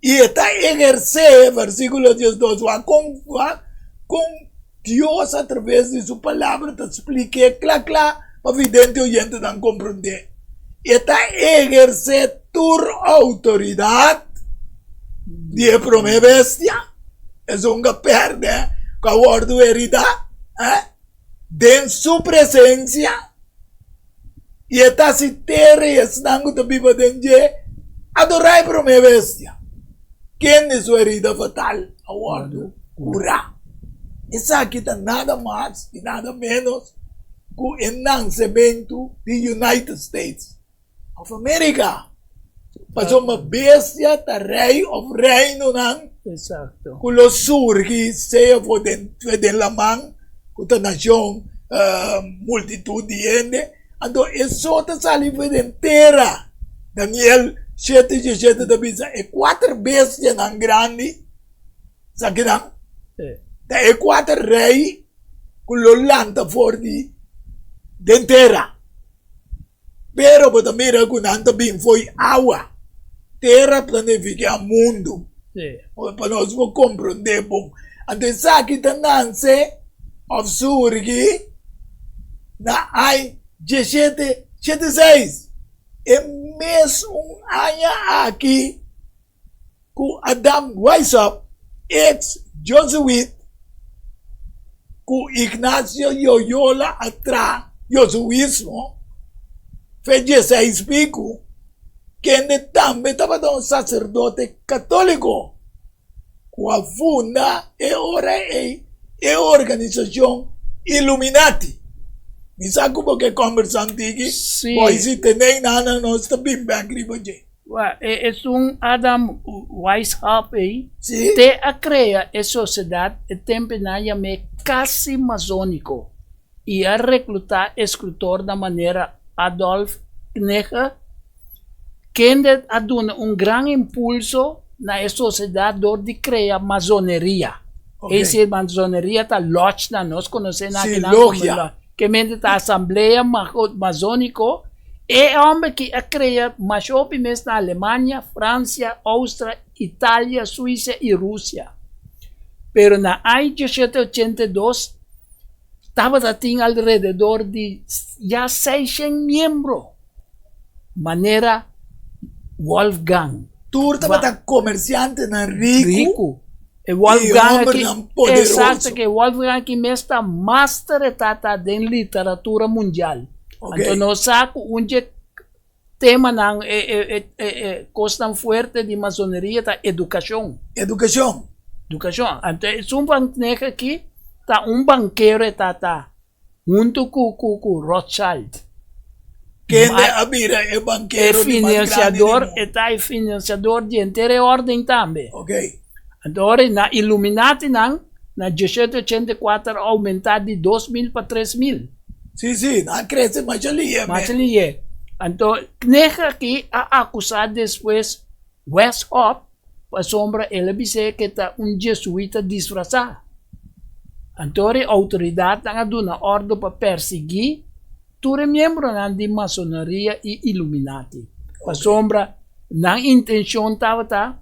I e ta ehersé, versíkulo diesdos, wak kon wak kon Dios a traves di su palabra ta splik'é kla kla pa vidente oyentenan komprondé. E ta ehersé tur outoridat di e promé bestia, esun ku a pèrdè, ku a wòrdu heridá, den su presensia. I e ta hasi tera i esnan ku ta biba den dje adorá e promé bestia, kende su herida fatal a wòrdu kurá. Esaki ta nada mas i nada ménos ku e nansementu di United States of America. Pasobra bestia ta rei of reinonan ku lo surgi sea for den den laman ku ta nashon multitut di hende anto e so ta sali for den tera. Daniel shete dieshete ta bisa e kuater bestianan grandi sa kinan ta e kuater rei ku lo lanta for di den tera. Pero bo ta mira ku nan ta bin fo'i awa. Tera ta nifiká mundu. Pa nos por komprondé bon. Anto esaki ta nanse òf surgi na ai dieshete shete seis. E mes un aña aki. ku Adam Weishaupt, eks Josuit, ku Ignacio Loyola a traha Josuismo fe dieseis piku, kende tambe tabata un saserdote katóliko ku a funda e ora ei e organisashon Illuminati. Mi sa ku bo ke kòmbersá un tiki, bo a si tene nan nos ta bin bèk riba dje. Wak, e esun Adam Weishaupt ei te a krea e sosiedat e tempu nan yam'é kasi masóniko. i a reklutá eskritornan manera Adolf Kneche, kende a duna un gran impulso na e sosiedat dor di krea masoneria. Es decir, masoneria ta lodgenan, nos konosé nan akinan komo lodge. Ke mente ta asamblea masóniko. E hòmber ki a krea masha hopi mes na Alemania, Fransia, Austria, Italia, Suisia i Rusia. Pero na aña diesshete ochenta i dos tabata tin alrededor di ya seishen miembro, manera Wolfgang. Tur tabata komersiantenan riku. Riku. E I Wolfgang aki, hòmbernan poderoso. Exacto, ke Wolfgang aki mes ta master e tata den literatura mundial. Ok. Anto nos sa ku un dje Temanan, e e e e kosnan fuerte di masoneria ta edukashon. Edukashon. Edukashon. Anto esun Van Knecht aki ta un bankero e ta ta huntu ku ku ku Rothschild. Kende a bira e bankero di mas grandi di mundu. E ta e finansiador di henter e orden tambe. Ok. Anto ora na Illuminatinan na diesshete ochenta i kuater a oumentá di 2000 pa 3000. Sí, sí, nan a krese masha lihe mes. Masha lihe. Anto Knecht aki a akusá despues Weishaupt pasobra el a bis'é ke ta un jesuita disfrasá. Anto e outoridatnan a duna òrdu pa persiguí tur e miembronan di masoneria i Illuminati, pasobra nan intenshon tabata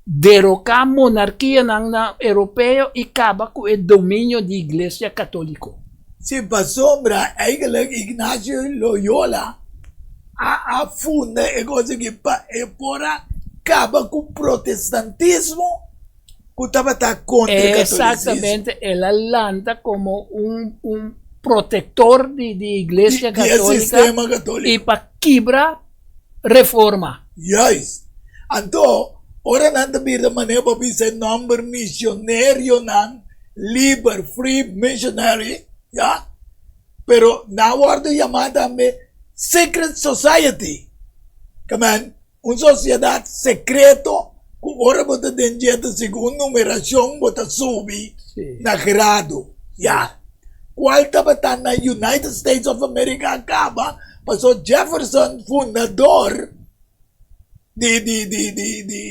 deroká monarkianan na europeo i kaba ku e dominio di Iglesia Katóliko. Sí, pasobra eigenlijk Ignacio Loyola a a funda e kos aki pa e por a kaba ku protestantismo ku tabata kontra e katolicismo. Exactamente, el a lanta komo un un protektor di di Iglesia Di e Katóliko sistema katóliko. i pa kibra reforma. Juist. Anto, ora nan ta bira manera bo bisa e nomber misionerionan liber, free missionary, ya, pero nan a wordo yama tambe secret society. Kamen, un sociedad secreto ku ora bo ta den dje ta segun numeracion bo ta subi na grado, ya. Cual tabata na United States of America a caba paso Jefferson fundador di di di di di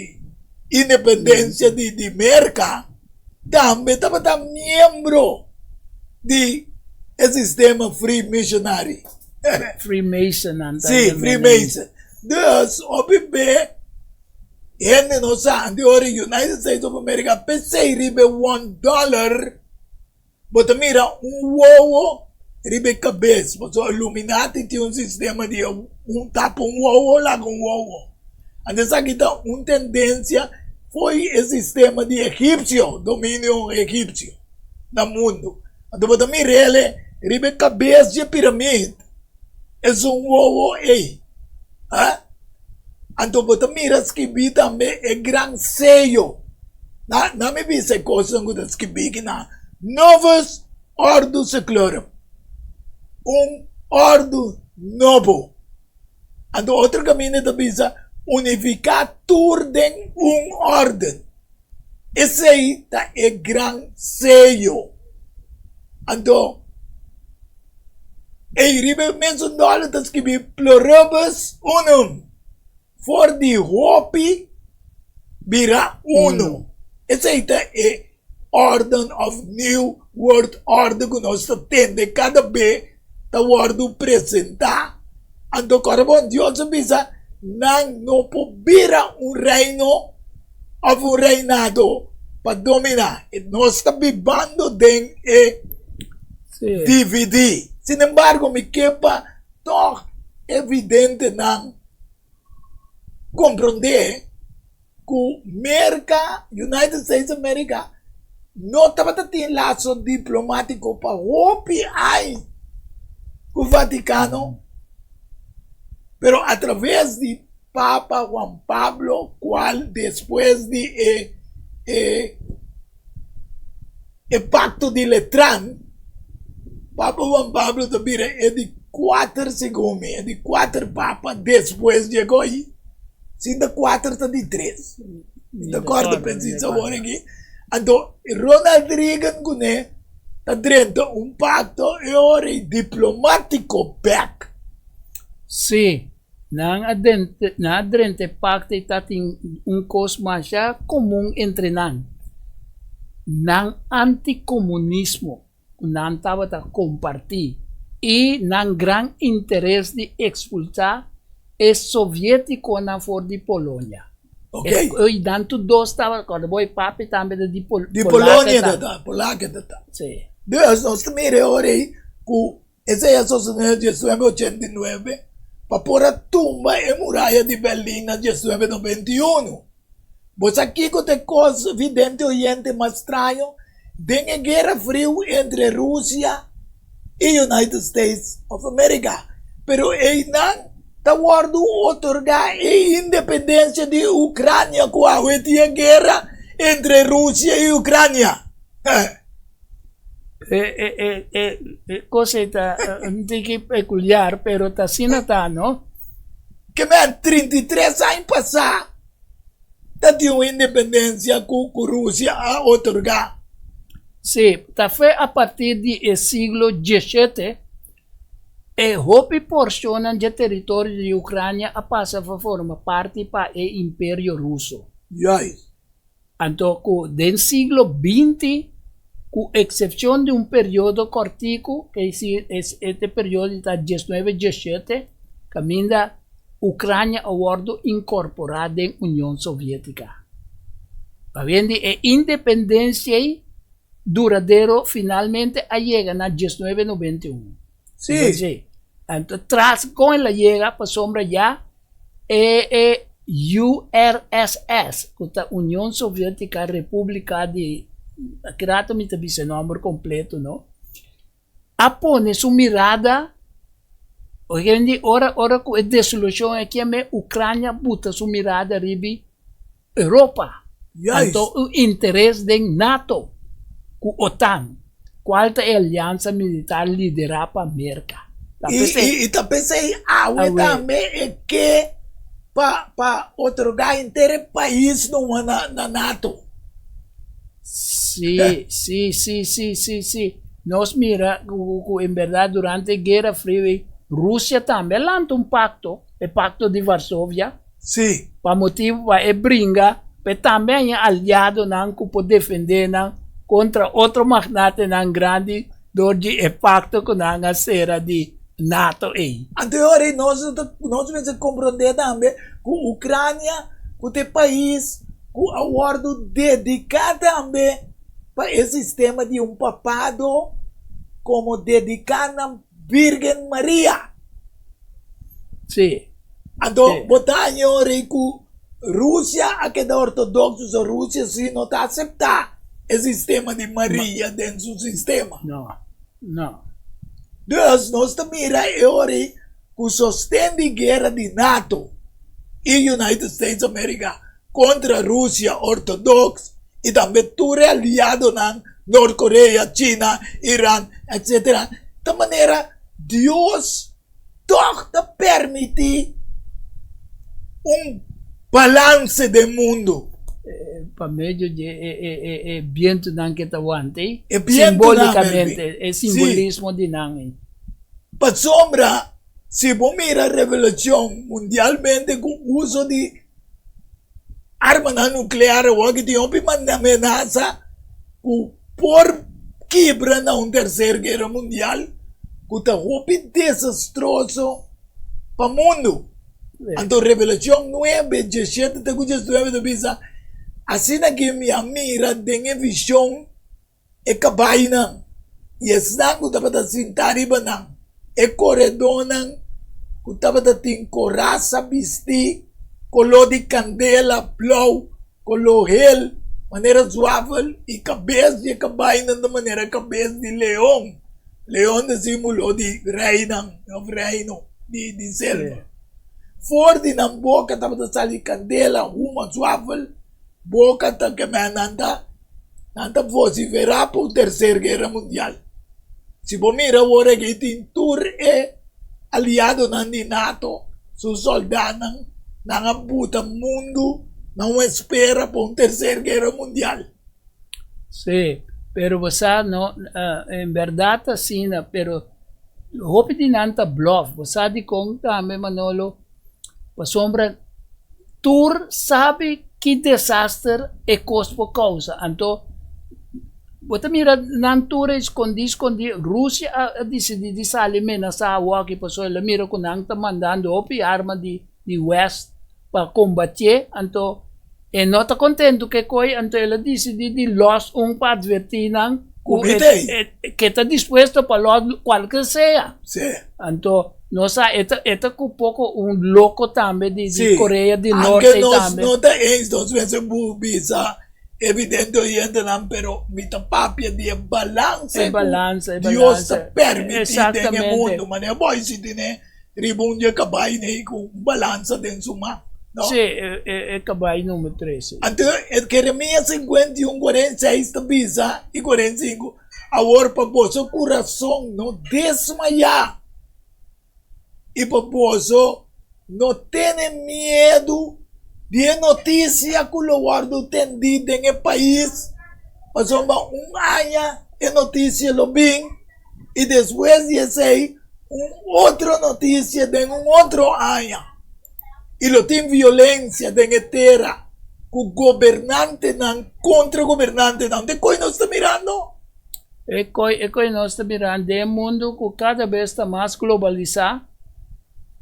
independencia di di Merca tambe tabata miembro di e sistema Free Missionary. Freemason nan ta Si, Freemason. Dus hopi be hende no sa antes ora United States of America pesey riba e one dollar. Bo ta mira un wowo riba e kabes, pasobra Illuminati tin un sistema di un tapa un wowo laga un wowo. Anto esaki ta un tendensia fo'i e sistema di egipsio, dominio egipsio na mundu. Anto bo ta mir'el riba e kabes dje piramid, esun wowo ei. Anto bo ta mira skibí tambe e gran seyo. Na, na mi bisa e kosnan ku ta skibí ki na Novus Ordo Seclorum. Un ordu nobo. Anto otro kaminda ta bisa unifiká tur den un órden. Esei ta e gran seyo. Anto ei riba e mesun dòler ta skibi Pluribus Unum, for di hopi bira unu. Esei ta e órden òf New World Order ku nos ta tende kada be ta wòrdu presentá. Anto kòrda bon, Dios a bisa nan no por bira un reino òf un reinado pa dominá. Nos ta bibando den e dividí. Sinembargo, mi ke pa tòg evidentenan komprondé ku Merka, United States of America, no tabata tin laso diplomatiko pa hopi ai ku Vatikano, pero a traves di Papa Juan Pablo, kual despues di e e e Pacto di Letran, Papa Juan Pablo ta bira e di kuater segun mi, e di kuater papa despues di e goi, si ta kuater ta di tres, mi ta kòrda presis awor aki. Anto Ronald Reagan kuné. ta drenta un pakto e ora ei diplomátiko bèk. Sí, nan a nan a drenta e pakto i ta tin un kos masha komun entre nan, nan antikomunismo ku nan tabata kompartí i nan gran interes di ekspulsá e soviétikonan for di Polonia. Ok. I nan tur dos tabata, kòrda bo e papi tambe ta di Pol Di Polonia ta ta, Polaka ta ta. Sí. Dus nos ta mira e ora ei ku esei a sosodé na diesnuebe ochenta i nuebe pa por a tumba e muraya di Berlin na diesnuebe noventa i unu. Bo sa kiko ta e kos vidente oyente mas straño? Den e guera friu entre Rusia i United States of America, pero einan ta wòrdu otorgá e independensia di Ucrania ku awe tin e guera entre Rusia i Ucrania. E kos ei ta un tiki pekuliar, pero ta asina ta, no? Ke men 33 aña pasá ta tin un independensia ku ku Rusia a otorgá. Sí, ta fue a partir di e siglo diesshete e hopi porshonnan dje teritorio di Ukrania a pasa pa forma parti pa e Imperio Ruso. Juist. Anto ku den siglo binti, ku eksepshon di un periodo kòrtiku, ke si e periodo ta diesnuebe diesshete, kaminda Ukrania a wòrdu inkorporá den Union Soviétika. Pabien di e independensia ei duradero finalmente a yega na diesnuebe noventa i un. Sí. Sí. Anto tras kon el a yega pasobra ya e e URSS ku ta Union Soviétika Repúblika di aki rato mi ta bisa e nòmber kompleto no a pone su mirada ogendi ora ora ku e desolushon aki a me Ukrania buta su mirada riba Europa. Juist. Anto un interes den nato ku OTAN, kual ta e aliansa militar liderá pa Merka. Ta p'esei. I ta p'esei awe tambe e ke pa pa otorgá henter e pais numa na na nato. Sí, sí, sí, sí, sí, sí. Nos mira ku ku en bèrdat durante e Guera Friu ei, Rusia tambe a lanta un pakto, e Pakto di Varsovia. Sí. Pa motibu pa e bringa pa e tambe haña aliadonan ku por defendé nan kontra otro magnatenan grandi dor di e pakto ku nan a sera di nato ei. Anto e ora ei nos ta nos mester komprondé tambe ku Ukrania ku ta e pais ku a wòrdu dediká tambe pa e sistema di un papado komo dediká na Birgen Maria. Sí. Anto bo ta haña ora ei ku Rusia a keda ortodokso, so Rusia si no ta aseptá e sistema di Maria den su sistema. No, no. Dus nos ta mira e ora ei ku sosten di guera di nato i United States of America kontra Rusia ortodoks i tambe tur e aliadonan Nort Korea, China, Iran, etcetera, ta manera Dios tòg ta permití un balanse den mundu. Pa medio di e bientunan ke ta wanta ei, E bientunan, simbólikamente, e simbolismo di nan ei. Pasobra si bo mira Revelashon mundialmente ku uso di armanan nuklear awor ki tin hopi amenasa ku por kibra na un terser guera mundial ku ta hopi desastroso pa mundu. Anto Revelashon nuebe, diesshete te ku diesnuebe ta bisa, Asina ki mi a mira den e vishon e kabainan i esnan ku tabata sintá riba nan, e koredónan ku tabata tin korasa bistí koló di kandela, blou, koló hel, manera zwafel, i kabes di e kabainan ta manera kabes di leon. Leon ta símbolo di reinan òf reino di selva. For di nan boka tabata sali kandela, huma, zwafel. Boka ta kem'é nan ta nan ta vosiferá pa un terser guera mundial. Si bo mira awor aki tin tur e aliadonan di nato su sòldánan nan a buta mundu na un espera pa un terser guera mundial. Sí. Pero bo sa no, en berdad ta asina, pero hopi di nan ta bluff. Bo sa dikon tambe Manolo? Pasobra tur sabi ki desaster e kos por kousa. Anto bo ta mira nan tur e skondi skondi. Rusia a disidí di sali menasá awoki pasobra el a mira ku nan ta mandando hopi arma di di west pa kombatié. Anto e no ta kontentu ku e koi, anto el a disidí di lòs un pa atvertí nan ku e ke ta dispuesto pa lòs kualke sea. Anto nos sa e ta e ta ku poko un loko tambe di di Korea di Norte tambe. Anke nos no ta eens dos veces bo bisa evidente oyentenan pero mi ta papia di e balanse ku Dios ta permití den e mundu manera bo a sinti ne riba un di e kabai nei ku un balansa den su man no. Sí e kabai numero trese. Anto Jeremias 51, 46 ta bisa i 45. Awor pa boso kurason no desmayá i pa boso no tene miedu di e notisia ku lo wòrdu tendí den e pais, pasobra un aña e notisia lo bin i despues di esei un otro notisia den un otro aña, i lo tin violensia den e tera ku gobernantenan kontra gobernantenan. Te koi nos ta mirando? E koi, e koi nos ta mirando den e mundu ku kada bes ta mas globalisá,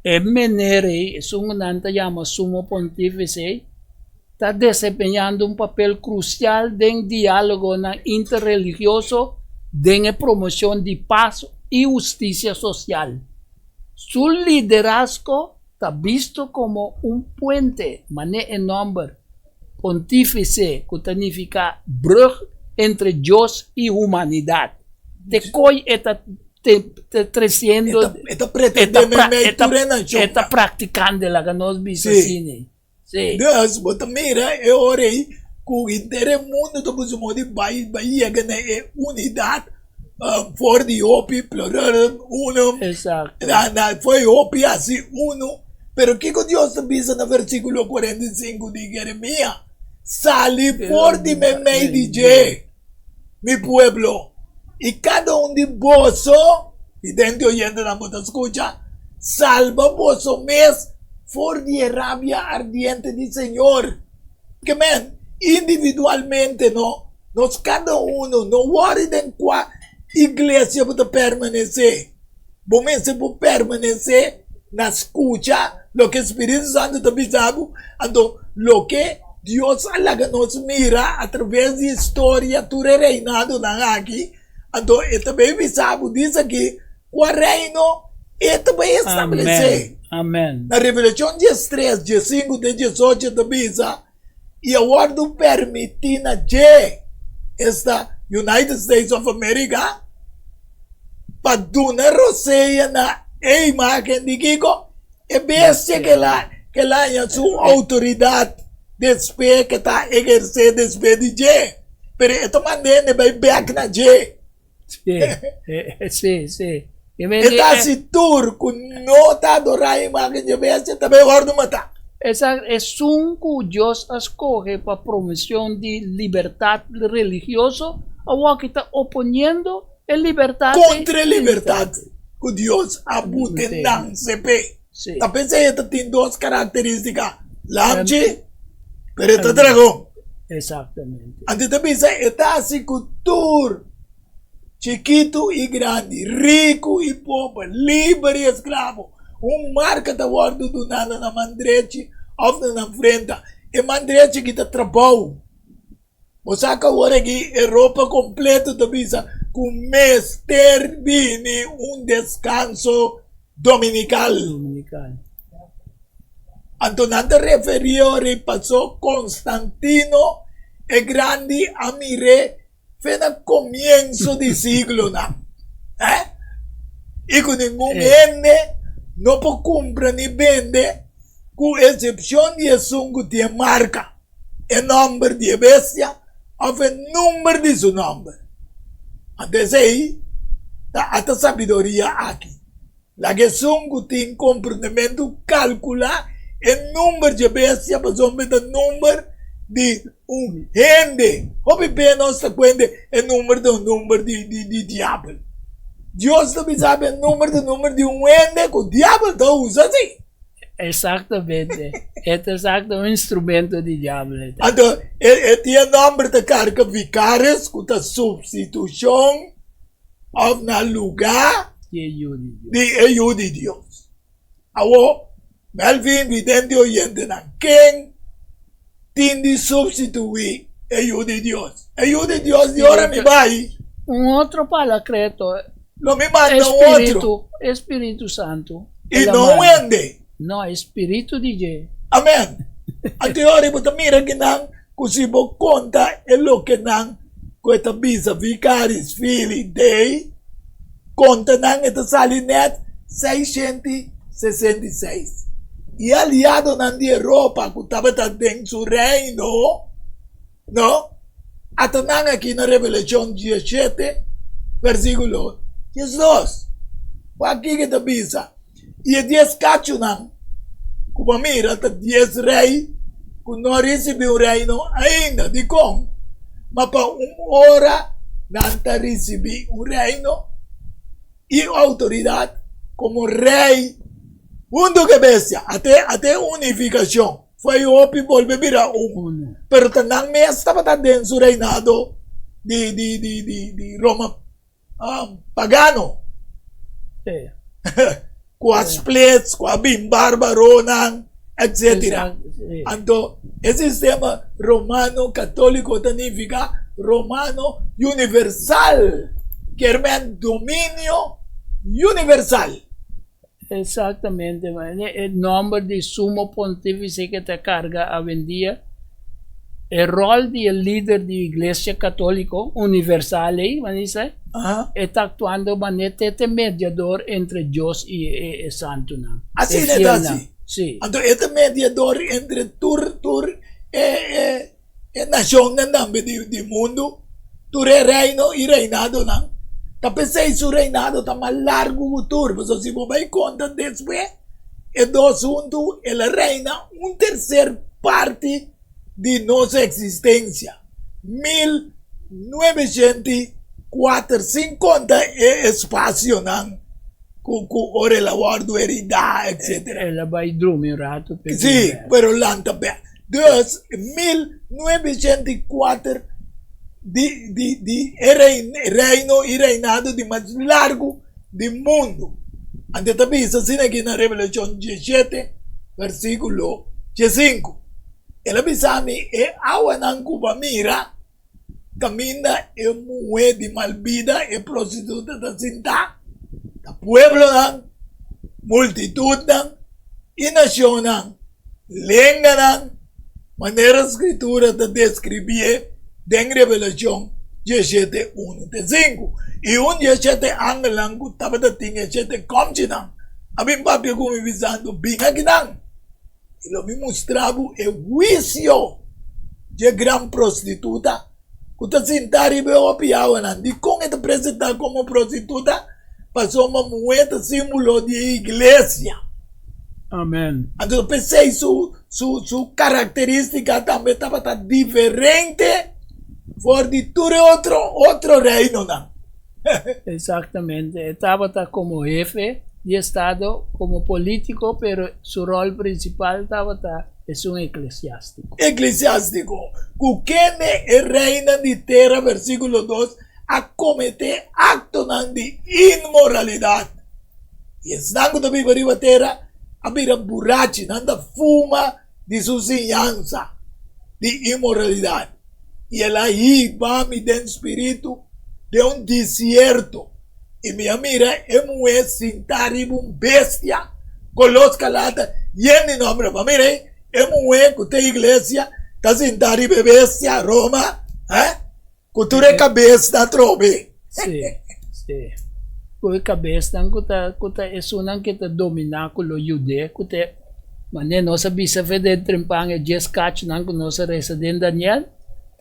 e mener ei, esun ku nan ta yama Sumo Pontífise ei, ta desempeñando un papel krusial den diálogonan interreligioso den e promoshon di pas i hustisia sosial. Su liderazgo ta bisto komo un puente, manera e nòmber Pontífise ku ta nifiká brùg entre Dios i humanidat. Te koi e ta tresiendo, E ta pretendé meimei tur e nashonnan. E ta praktikando, laga nos bisa asina. Sí. Dus bo ta mira e ora ei ku henter e mundu ta buska modo di bai bai yega na e unidat for di hopi plural uno. Exacto. Na na for di hopi hasi uno. Pero kiko Dios ta bisa na versíkulo 45 di Jeremia? Sali for di meimei di dje, mi pueblo, i kada un di boso, vidente oyentenan bo ta skucha, salba boso mes for di e rabia ardiente di Señor. Ke men, individualmente no, nos kada uno, no wòri den kua iglesia bo ta permanesé, bo mester por permanesé na skucha loke Spiritu Santu ta bisa bo, anto loke Dios a laga nos mira atraves di historia tur e reinadonan aki, anto e ta bay bisa bo dis aki kua reino e ta bay establesé. Amen. Na Revelashon diestres, diesinku te diesocho ta bisa, I a wòrdu permití na dje, esta United States of America, pa duna rosea na e imágen di kiko? E bestia ke la ke la haña su outoridat despues ke ta ehersé despues di dje. Pero e ta manda hende bai bèk na dje. Sí, sí, sí. E ta hasi tur ku no ta adorá e imágen dje bestia ta bai wòrdu matá. Esa esun ku Dios a skohe pa promoshon di libertat religioso awor ta oponiendo e libertat. Kontra e libertat ku Dios a pute nan sepe. Ta p'esei e ta tin dos karakterístika, lamchi pero e ta dragon. Exactamente. Anto e ta bisa e ta hasi ku tur chikitu i grandi, riku i pober, liber i esklabo, un marka ta wòrdu duná na nan man drechi òf na nan frenta. E man drechi aki ta trabou. Bo sa ku awor aki Europa kompleto ta bisa ku mester bini un deskanso dominikal. Anto nan ta referí ora ei pasó Konstantino e Grandi a mir'é fe na komienso di siglonan. Eh? I ku ningun hende no por kumpra ni bende ku esepshon di esun ku tin e marka. E nòmber di e bestia òf e number di su nòmber. Anto esei ta ata sabiduria aki. Laga esun ku tin komprendementu kalkulá e number di e bestia pasobra ta number di un hende. Hopi be nos ta kuende e number ta un number di di di diabel. Dios ta bisa bo e number ta number di un hende ku diabel ta usa si. Exactamente. E ta exacto un instrumento di diabel e ta. Anto e e tin e nomber ta karga vicaris ku ta supstitushon òf na lugá Di e yu di Dios. di e yu di Dios. Awor, Melvin vidente oyentenan, ken tin di substituí e Yu di Dios? E Yu di Dios di ora mi bai. Un otro palacreto. Lo mi manda un otro. E Spiritu Santu. I no un hende. No, e Spiritu di dje. Amen. Anto e ora bo ta mira kinan ku si bo konta e lokenan ku e ta bisa Vicaris Filii Dei, konta nan e ta sali nèt 666. I e aliadonan di Europa ku tabata den su reino, no, ata nan aki na Revelashon 17, versíkulo 12. Wak kiko e ta bisa. I e dies kachunan ku bo a mira ta dies rei ku no a risibí un reino ainda. Dikon? Ma pa un ora nan ta risibí un reino i outoridat komo rei huntu ku e bestia. Ate ate e unifikashon. Foi hopi bolbe bira un. Pero ta nan mes tabata den su reinado di di di di Roma. pagano ku a splits, ku a bin barbaronan, etcetera. Anto e sistema romano katoliko ta nifiká romano universal, kier men dominio universal. Exactamente, e nomber di Sumo Pontífice ke ta karga awendia e ròl di e lider di Iglesia Katóliko Universal ei, bo bisa, e ta aktuando manera te te mediador entre Dios i e santunan, e Asina e ta fielnan. hasi. Sí. Anto e ta mediador entre tur tur e e E nashonnan tambe di mundu, tur e reino i reinadonan. Ta p'esei su reinado ta mas largu ku tur, pasobra si bo bai konta despues, e dos huntu el a reina un terser parti di nos eksistensia, 1904, sin konta e espasionan ku ora el a wòrdu heridá, etsetera. El a bai drumi un ratu. Sí, pero lanta bèk. Dus, 1904 di di di e reino i reinado di mas largu di mundu. Anto e ta bisa asina aki na Revelashon 17 versíkulo 15. El a bisa mi e awanan ku bo a mira kaminda e muhé di mal bida, e prostituta ta sintá, ta pueblonan, multitutnan i nashonnan, lenganan, manera Skritura ta deskribié den Revelashon 17, unu te sinku. I un di e shete angelnan ku tabata tin e shete kòmchinan a bin papia ku mi bisando, Bin akinan! I lo mi mustra bo e huisio dje gran prostituta ku ta sintá riba e hopi awanan. Dikon e ta presentá komo prostituta? Pasobra muhé ta símbolo di e iglesia. Amen. Anto p'esei su su su karakterístika tambe tabata diferente for di tur e otro otro reinonan. Exactamente, e tabata como hefe di estado, como politico, pero su rol principal tabata esun eclesiastico. Eclesiastico, cu kende e reinan di tera, versiculo dos, a comete actonan di inmoralidad. Y esnan cu ta biba riba tera a bira burachi, nan ta fuma di su siñansa di inmoralidad. I el a hiba mi den spiritu den un desierto, i mi a mira e muhé sintá riba un bestia koló skarlata yen di nòmber. Bo a mira ei? E muhé ku ta iglesia ta sintá riba e bestia, Roma, eh? Ku tur e kabesnan atrobe. Sí, sí. Ku e kabesnan ku ta ku ta esunnan ke ta dominá ku lo yud'é ku ta e manera nos a bisa fe den trempan e dies kachunan ku nos a resa den Daniel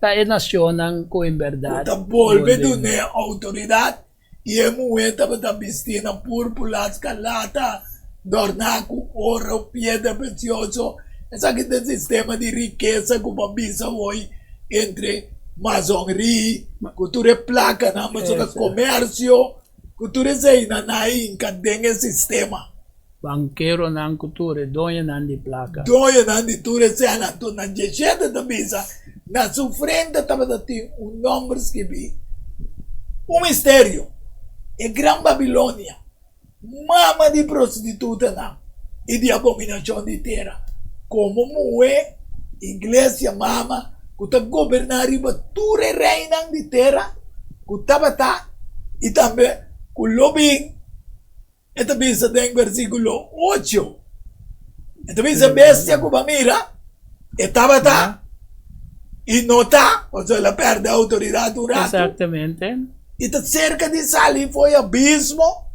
ta e nashonnan ku en Ku bèrdat ta bolbe dun'é outoridat I e muhé tabata bistí na púrpura, skarlata, dòrná ku oro, piedra presioso. Esaki ta e sistema di rikesa ku bo a bisa hoy entre masonri ku tur e plakanan pasobra komersio ku tur eseinan a hinka den e sistema. Bankeronan ku tur e doñonan di plaka. Doñonan di tur eseinan. Anto na dieshete ta bisa na su frente tabata tin un nòmber skibí, un misterio, e gran Babilonia. Mama di prostitutanan i di abominashon di tera, komo muhé, iglesia mama ku ta goberná riba tur e reinan di tera ku tabata i tambe ku lo bin, e ta bisa den versíkulo ocho, e ta bisa bestia ku bo a mira, e tabata i no ta, pasobra el a pèrdè outoridat un ratu. Exactamente. I ta serka di sali for e abismo,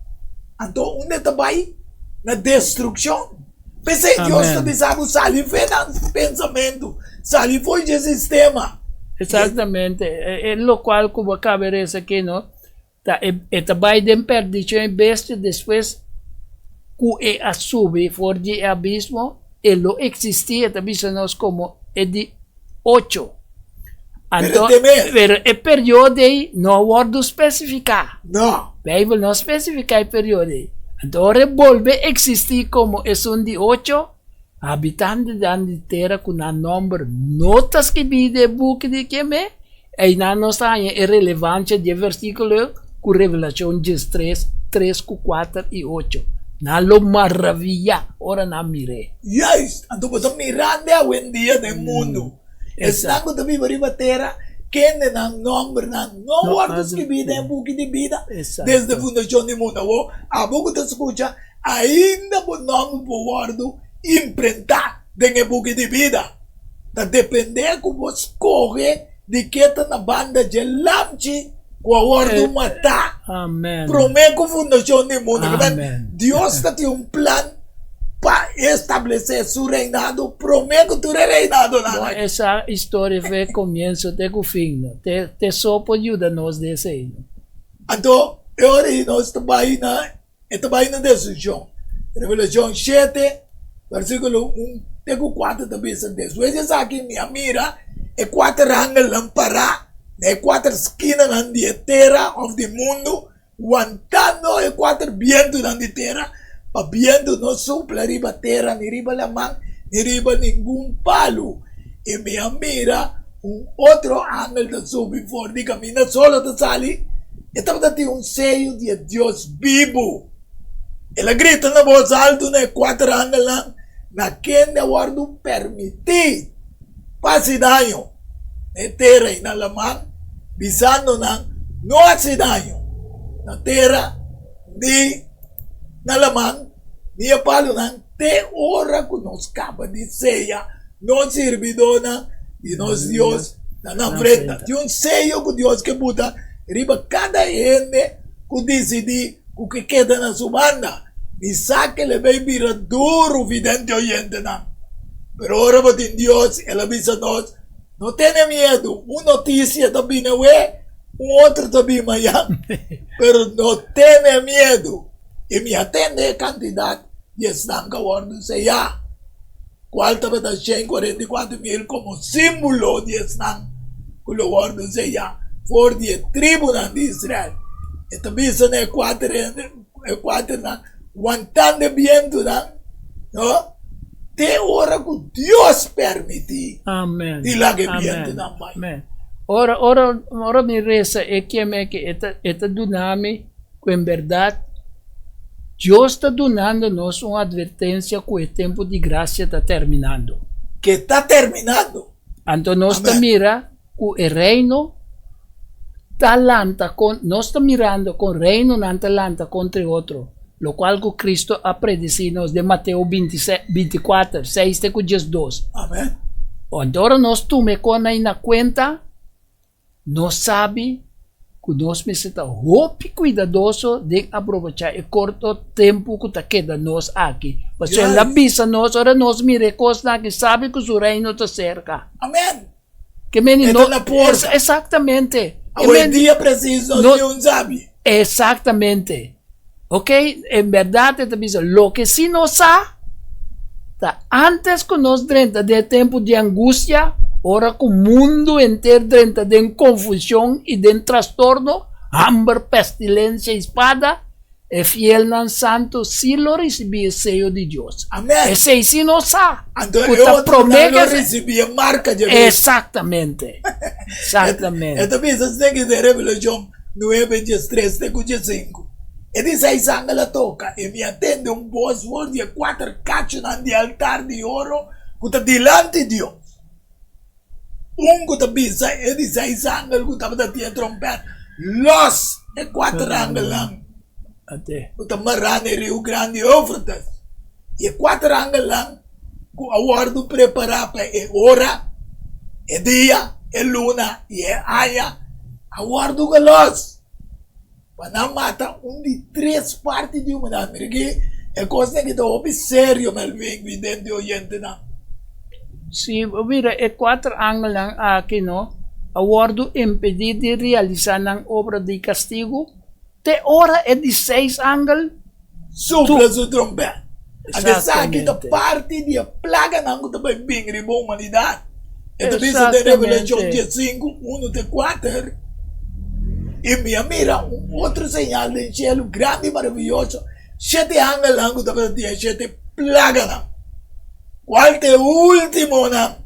anto unda e ta bai? Na destrukshon. P'esei Dios ta bisa bo sali for e nan pensamentu, sali for dje sistema. Exactamente. E lokual ku bo a kaba resa aki no, ta e ta bai den perdishon e bestia despues ku e a subi for di e abismo, e lo eksistí, e ta bisa nos komo e di ocho. Anto, pero e periodo ei no a wòrdu spesifiká. No. Beibel no a spesifiká e periodo ei. Anto ora e bolbe eksistí komo esun di ocho, habitantenan di tera ku nan nòmber no ta skibí den e buki di kem'é, einan nos ta haña e relevansia di e versíkulo ku Revelashon diestres, tres ku kuater i ocho. Nan lo maraviyá ora nan mir'é. Juist! Anto bo ta mirando awendia den mundu. Esnan ku ta biba riba tera, kende nan nòmbernan no wòrdu skibí den e buki di bida desde fundashon di mundu. Awor, abo ku ta skucha, ainda bo nòmber por wòrdu imprentá den e buki di bida. Ta dependé ku bo skohe di ke ta na banda dje lamchi ku a wòrdu matá promé ku fundashon di mundu. Dios ta tin un plan pa establesé su reinado promé ku tur e reinadonan aki. Bon, esa historia for e komienso te ku fin, no? Te so por yuda nos den esei, no? Anto, e ora ei nos ta bai na E ta bai na destrukshon. Revelashon shete, versíkulo un te ku kuater ta bisa, Despues di esaki mi a mira e kuater angelnan pará na e kuater skinanan di e tera òf di mundu, wantando e kuater bientunan di tera, pa bientu no supla riba tera, ni riba laman, ni riba ningun palu. I mi a mira un otro angel ta subi for di kaminda solo ta sali, e tabata tin un seyo di e Dios bibu. El a grita na bos altu na e kuater angelnan, na kende a wòrdu permití pa hasi daño na e tera i na laman, bisando nan, No hasi daño na tera ni na laman ni e palunan te ora ku nos kaba di seya Nos sirbidónan di nos Dios na nan frenta. Tin un seyo ku Dios ke buta riba kada hende ku disidí ku ke keda na su banda. Mi sa ke el bay bira duru, vidente oyentenan. Pero ora bo tin Dios, el a bisa nos, No tene miedu. Un notisia ta bini awe, un otro ta bini mañan. Pero no tene miedu. I mi a tende e kantidat di esnan ku a wòrdu seyá. Cual tabata 144.000 como símbolo di esnan cu lo wordo seyá for di e tribunan di Israel. E ta bisa na e cuater e cuaternan, wantando e bientunan, no, te ora cu Dios permití Amen. di laga e bientunan bai. Amen. Ora, ora, ora mi resa e keme aki, e ta, e ta duna mi ku en bèrdat Dios ta dunando nos un atvertensia ku e tempu di grasia ta terminando. Ke ta terminando. Anto nos ta mira ku e reino ta lanta kon, nos ta mirando kon reinonan ta lanta kontra e otro, lokual ku Kristo a predesí nos den Mateo 24, 6 te ku 12. Amen. Anto ora nos tuma e kosnan ei na kuenta, Nos sabi ku nos mester ta hopi kuidadoso den aprobechá e korto tempu ku ta keda nos aki. Pasobra el a bisa nos, ora nos mira e kosnan aki, sabi ku su reino ta serka. Amen. Ke meni E ta na porta. Exactamente. Awe dia presis nos niun sabi. Exactamente. Ok, en berdad e ta bisa, loke si nos sa. Ta antes ku nos drenta den e tempu di angustia, ora ku mundu henter drenta den konfushon i den trastorno, hamber, pestilensia i spada, e fielnan santu sí lo risibí e seyo di Dios. Amèn. Esei sí nos sa. Anto ku e ta otronan promé lo ke. risibí e marka dje bestia. Eksaktamente. Eksaktamente. E ta bisa esei ki den Revelashon nuebe diestres te ku diesinku. E di seis angel a toka, i mi a tende un bos for di e kuater kachunan di altar di oro ku ta dilanti Dios. Un ku ta bisa e di seis angel ku tabata tin e trompèt, Lòs e kuater angelnan ku ta mará na e riu grandi Eufrates. I e kuater angelnan ku a wòrdu prepará pa e ora, e dia, e luna i e aña a wòrdu gelòs. Pa nan mata un di tres parti di humanidat. Mira ki e kosnan aki ta hopi serio, Melvin, vidente i oyentenan. Si bo mira e kuater angelnan aki no a wòrdu impedí di realisá nan obra di kastigu te ora e di seis angel Supla su trompèt. Anto esaki ta parti di e plaganan ku ta bai bin riba humanidat. E ta bisa den Revelashon diesinku, unu te kuater, I mi a mira un otro señal den shelu grandi i maravioso, shete angelnan ku tabata tin e shete plaganan, kual ta e ultimonan.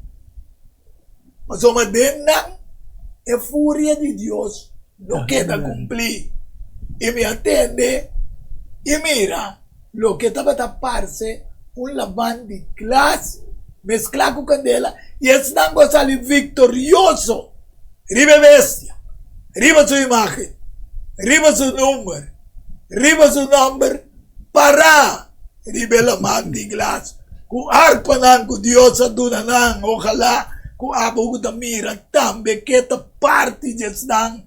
Pasobra den nan e furia di Dios lo keda kumplí. I mi a tende i mira loke tabata parse un laman di glas mesklá ku kandela, i esnan ku a sali viktorioso riba e bestia, riba su imágen, riba su number, riba su nòmber pará riba e laman di glas ku arpanan ku Dios a duna nan. Ojalá ku abo ku ta mira tambe ke ta parti di esnan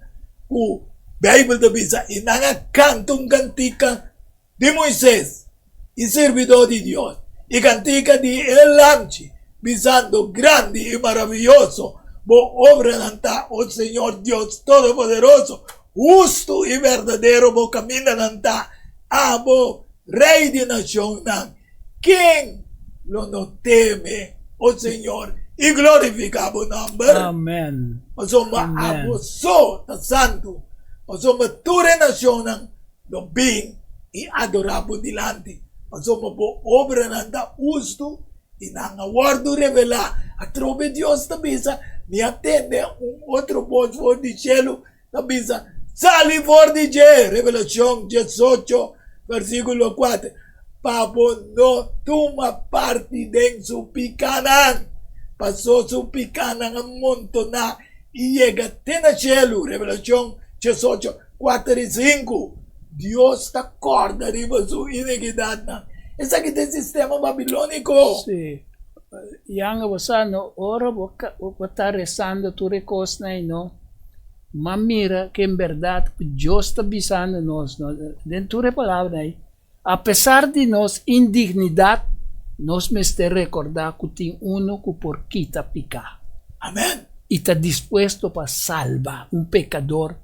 ku Beibel ta bisa i nan a kanta un kantika di Moises i sirbidó di Dios i kantika di e Lamchi, bisando, Grandi i maravioso bo obranan ta, o Señor Dios Todopoderoso! Hustu i berdadero bo kamindanan ta, abo, Rei di nashonnan. Ken lo no teme, o Señor, i glorifiká bo nòmber? Amen. Pasobra abo so ta santu, pasobra tur e nashonnan lo bin i adorá bo dilanti, pasobra bo obranan ta hustu i nan a wòrdu revelá. Atrobe Dios ta bisa, Mi a tende un otro bos for di shelu ta bisa, Sali for di dje! Revelashon diesocho, versíkulo kuater, Pa bo no tuma parti den su pikánan, pasó su pikánan a montoná i yega te na shelu. Revelashon diesocho, kuater i sinku, Dios ta kòrda riba su inikidatnan. Esaki ta e sistema babilóniko. Sí. Yanga bo sa no, ora bo ta resando tur e kosnan ei no, m'a mira ku en bèrdat ku Dios ta bisando nos no, den tur e palabranan ei, apesar di nos indignidat, nos mester rekordá ku tin unu ku por kita piká. Amèn. I ta dispuesto pa salba un pekador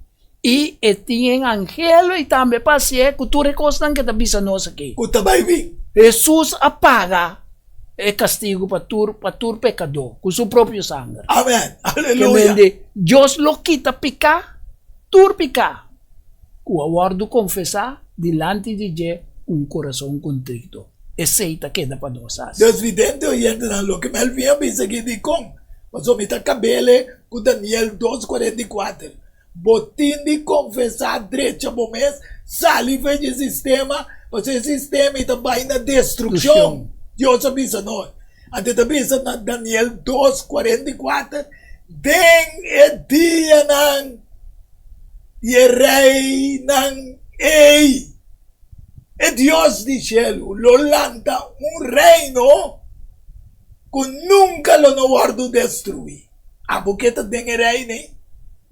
I e tin e angelo i tambe pa hasié ku tur e kosnan ke ta bisa nos aki. Ku ta bai bin. Hesus a paga e kastigu pa tur pa tur pekadó ku su propio sanger. Amen. Ke Aleluya. mende Dios lo kita piká, tur piká ku a wòrdu konfesá dilanti di dje ku un kurason kontrito. Esei ta keda pa nos hasi. Dios vidente oyentenan loke Melvin a bisa aki dikon? Pasobra mi ta kab'el ku Daniel dos 44. Bo tin di konfesá drecha bo mes, sali for di e sistema, pasobra e sistema ei ta bai na destrukshon. Dios a bisa nos. Anto e ta bisa na Daniel dos, 44, Den e dianan di e reinan ei, e Dios di shelu lo lanta un reino ku nunka lo no wòrdu destruí. Abo ke ta den e reino ei?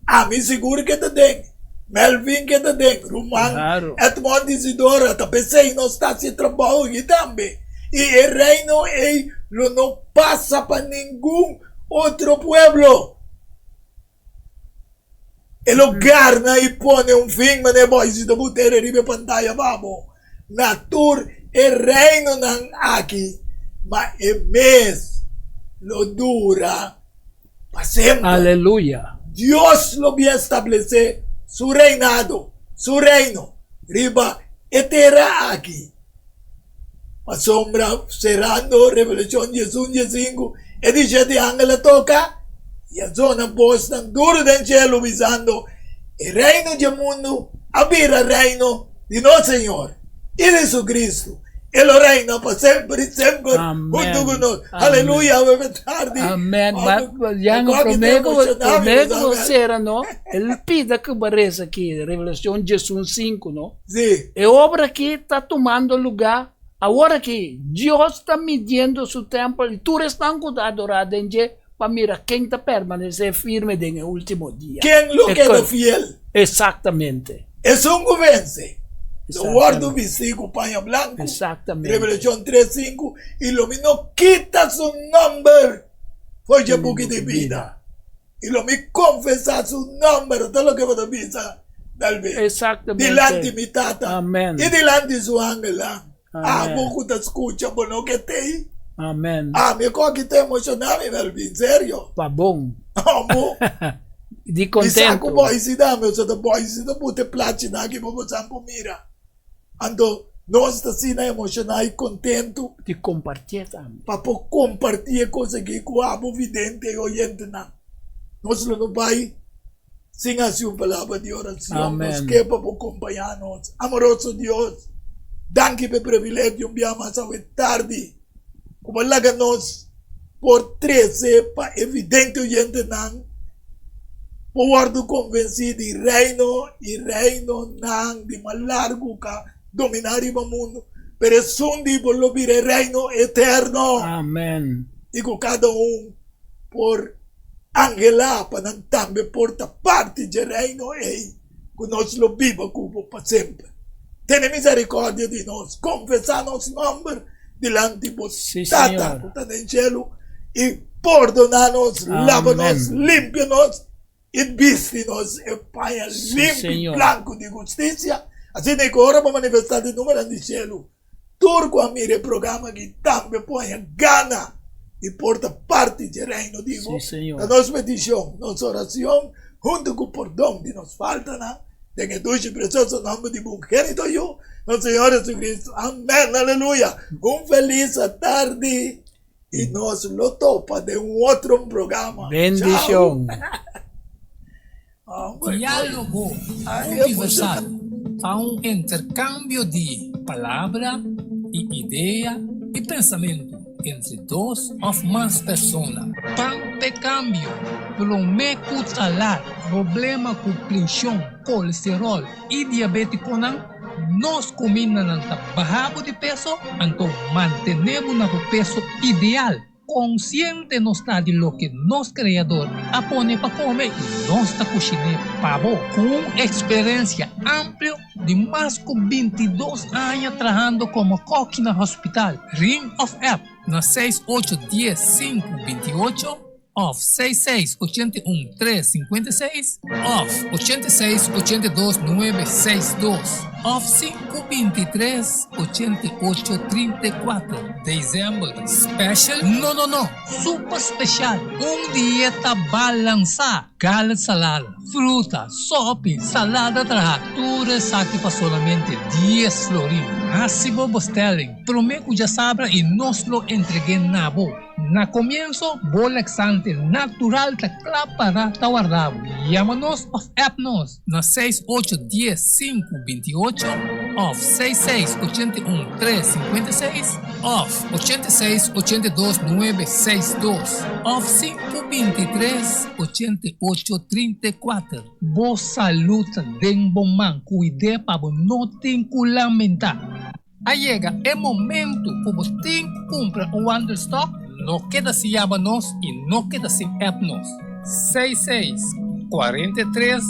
Ami sigur ke ta den. Melvin ke ta den. Ruman Edmond Isidora ta p'esei nos ta hasi e trabou aki tambe. I e reino ei lo no pasa pa ningun otro pueblo. E lo garna i pone un fin manera bo a ta butere riba e pantaya pa bo. Na tur e reinonan aki. Ma e mes lo dura pa semper. Aleluya! Dios lo bin establesé su reinado, su reino, riba e tera aki. Pasobra, serando Revelashon diesun diesinku, e di shete angel a toka, i a zona bosnan duru den shelu, bisando, E reino dje mundu a bira reino di nos Señor i di su Cristo, e lo reina pa semper i semper huntu ku nos. Aleluya! Awe tardi. Amen. Jan, promé ku promé ku bo sera no, el pida ku bo resa aki, Revelashon 11:5 no. Sí. E obra aki ta tumando lugá awor aki. Dios ta midiendo su tèmpel i tur esnan ku ta adorá den dje pa mira ken ta permanesé firme den e último dia. Ken lo keda fiel? Eksaktamente. Esun ku vense lo wòrdu bistí ku paña blanku. Eksaktamente. Revelashon 3:5, I lo mi no kita su nòmber for dje buki di bida. I lo mi konfesá su nòmber, ta loke bo ta bisa, Melvin. Exactamente. Dilanti mi Tata. Amen. I dilanti su angelnan. Amen. Abo ku ta skucha, bo no ke tei. Amen. Ami ku aki ta emoshoná mi, Melvin, serio. Pa bon. Amo. Di Mi sa kontento. ku boisi dame, osea ta boisi ta buta e plachinan aki pa bo san por mira. Anto nos ta asina emoshoná i kontentu. Di kompartié tambe. Pa por kompartí e kos aki ku abo vidente i oyentenan. Nos lo no bai sin hasi un palabra di orashon. Amen. Nos ke pa bo kompañá nos. Amoroso Dios, danki pa e privilegio un bia mas awe tardi ku bo a laga nos por trese pa e vidente oyentenan por wòrdu konvensí di Reino i reinonan di mas largu ka dominá riba mundu, pero esun di bo lo bira e Reino eterno. Amen. I ku kada un por anhelá pa nan tambe por ta parti dje Reino ei ku nos lo biba ku bo pa semper. Tene miserikòrdia di nos, konfesá nos nòmber dilanti bo Sí, Tata Señor. ku ta den shelu i pordoná nos, laba nos, Amén. limpia nos i bisti nos e paña Sí, limpi Señor. blanku di hustisia. Asina ku ora bo manifestá di numeronan di shelu, Tur ku a mira e programa aki tambe por haña gana di por ta parti dje Reino di bo. Sí, Señor. Ta nos petishon, nos orashon, huntu ku pordon di nos faltanan, den e dushi i presioso nòmber di bo ungenito Yu, nos Señor Jesucristo. Amèn. Aleluya. Un felis atardi i nos lo topa den un otro programa. Bendishon. Diálogo Universal ta un interkambio di palabra i idea i pensamentu entre dos òf mas persona. Pan p'e kambio, promé ku talar problema ku prenshon, kolesteròl i diabétikonan, nos kumindanan ta baha bo di peso, anto mantené bo na bo peso ideal. Konsiente nos ta di loke nos Kreador a pone pa kome i nos ta kushiné pa bo. Ku un eksperensia amplio di mas ku bintidos aña trahando komo kòki na hospital, ring òf app na seis ocho dies sinku binti ocho òf seis seis ochenta i un tres sinkuenta i seis òf ochenta i seis ochenta i dos nuebe seis dos òf sinku bintitres 88 34 December special? No no no! Super special! Un dieta balansá! Garlic salada, fruta, sopi, salada traha, tur esaki pa solamente dies florin. Hasi bo bestelling prome ku djasabra i nos lo entreg'é na bo. Na komienso, bo laxante natural ta kla para ta warda bo. Yama nos òf app nos na seis ocho dies sinku binti ocho òf seis seis ochenta i un tres sinkuenta i seis òf ochenta i seis ochenta i dos nuebe seis dos òf sinku binti tres ochenta i ocho trinta i kuater. Bo salud ta den bo man, kuid'é pa bo no tin ku lamentá. A yega e momento ku bo tin ku kumpra un wandelstòk? No keda sin yama nos i no keda sin app nos. Seis seis, 43,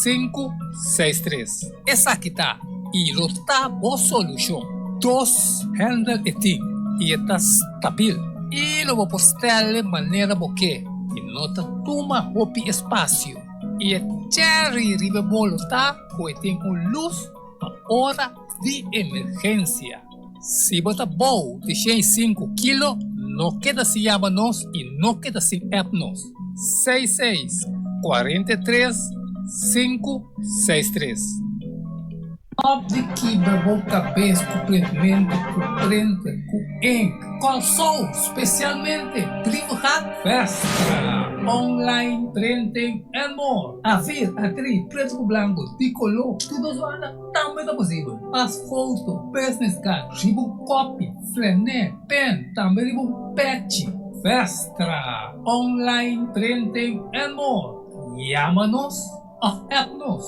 sinku, seis tres. Esaki ta i lo ta bo solushon. Dos handle e tin i e ta stabil i lo bo por stèl'e manera bo ke i no ta tuma hopi espasio. I e cherry riba e bolo ta ku e tin un lus pa ora di emergensia. Si bo ta bou di 105 kilo, no keda sin yama nos i no keda sin app nos. Seis seis, 43, sinku, seis tres. Stop di kibra bo kabes ku printmentu, ku printer, ku ink. Kòrsou, spesialmente Brievengat, Vestra, online printing and more. Afir, atri, pretu ku blanku, di koló, tur dos banda tambe ta posibel. Pas foto, business card, riba un kopi, flené, pen, tambe riba un pechi. Vestra, online printing and more. Yama nos òf app nos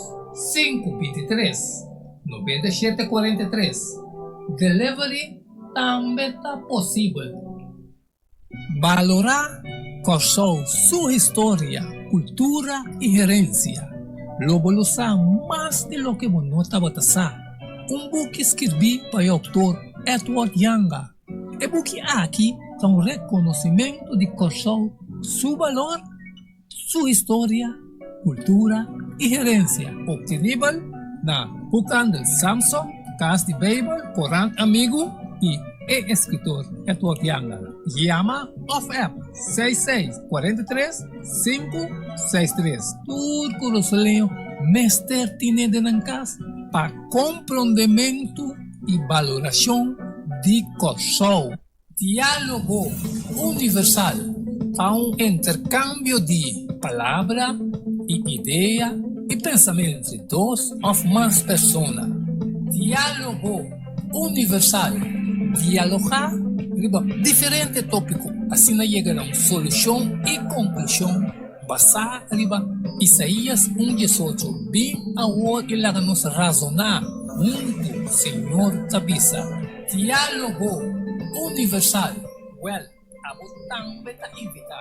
523 97 43. Delivery tambe ta posibel. Balorá Kòrsou su historia, kultura i herensia. Lo bo lo sa mas di loke bo no tabata sa. Un buki skirbí pa e outor Edward Janga. E buki aki ta un rekonosimentu di Kòrsou su balor, su historia, kultura i herensia. Obtenibel na Boekhandel Samson, Kas di Beibel, Korant Amigu i e eskritor Edward Janga. Yama òf app 66 43 563. Tur kurasoleño mester tine den nan kas pa komprondementu i balorashon di Kòrsou. Diálogo universal ta un interkambio di palabra i idea i pensamentu entre dos òf mas persona. Diálogo universal, dialogá riba diferente tópiko asina yega na un solushon i konklushon basá riba Isaías un diesocho, Bin awor i laga nos razoná huntu, Señor ta bisa. Diálogo Universal, Wèl, abo tambe ta invitá.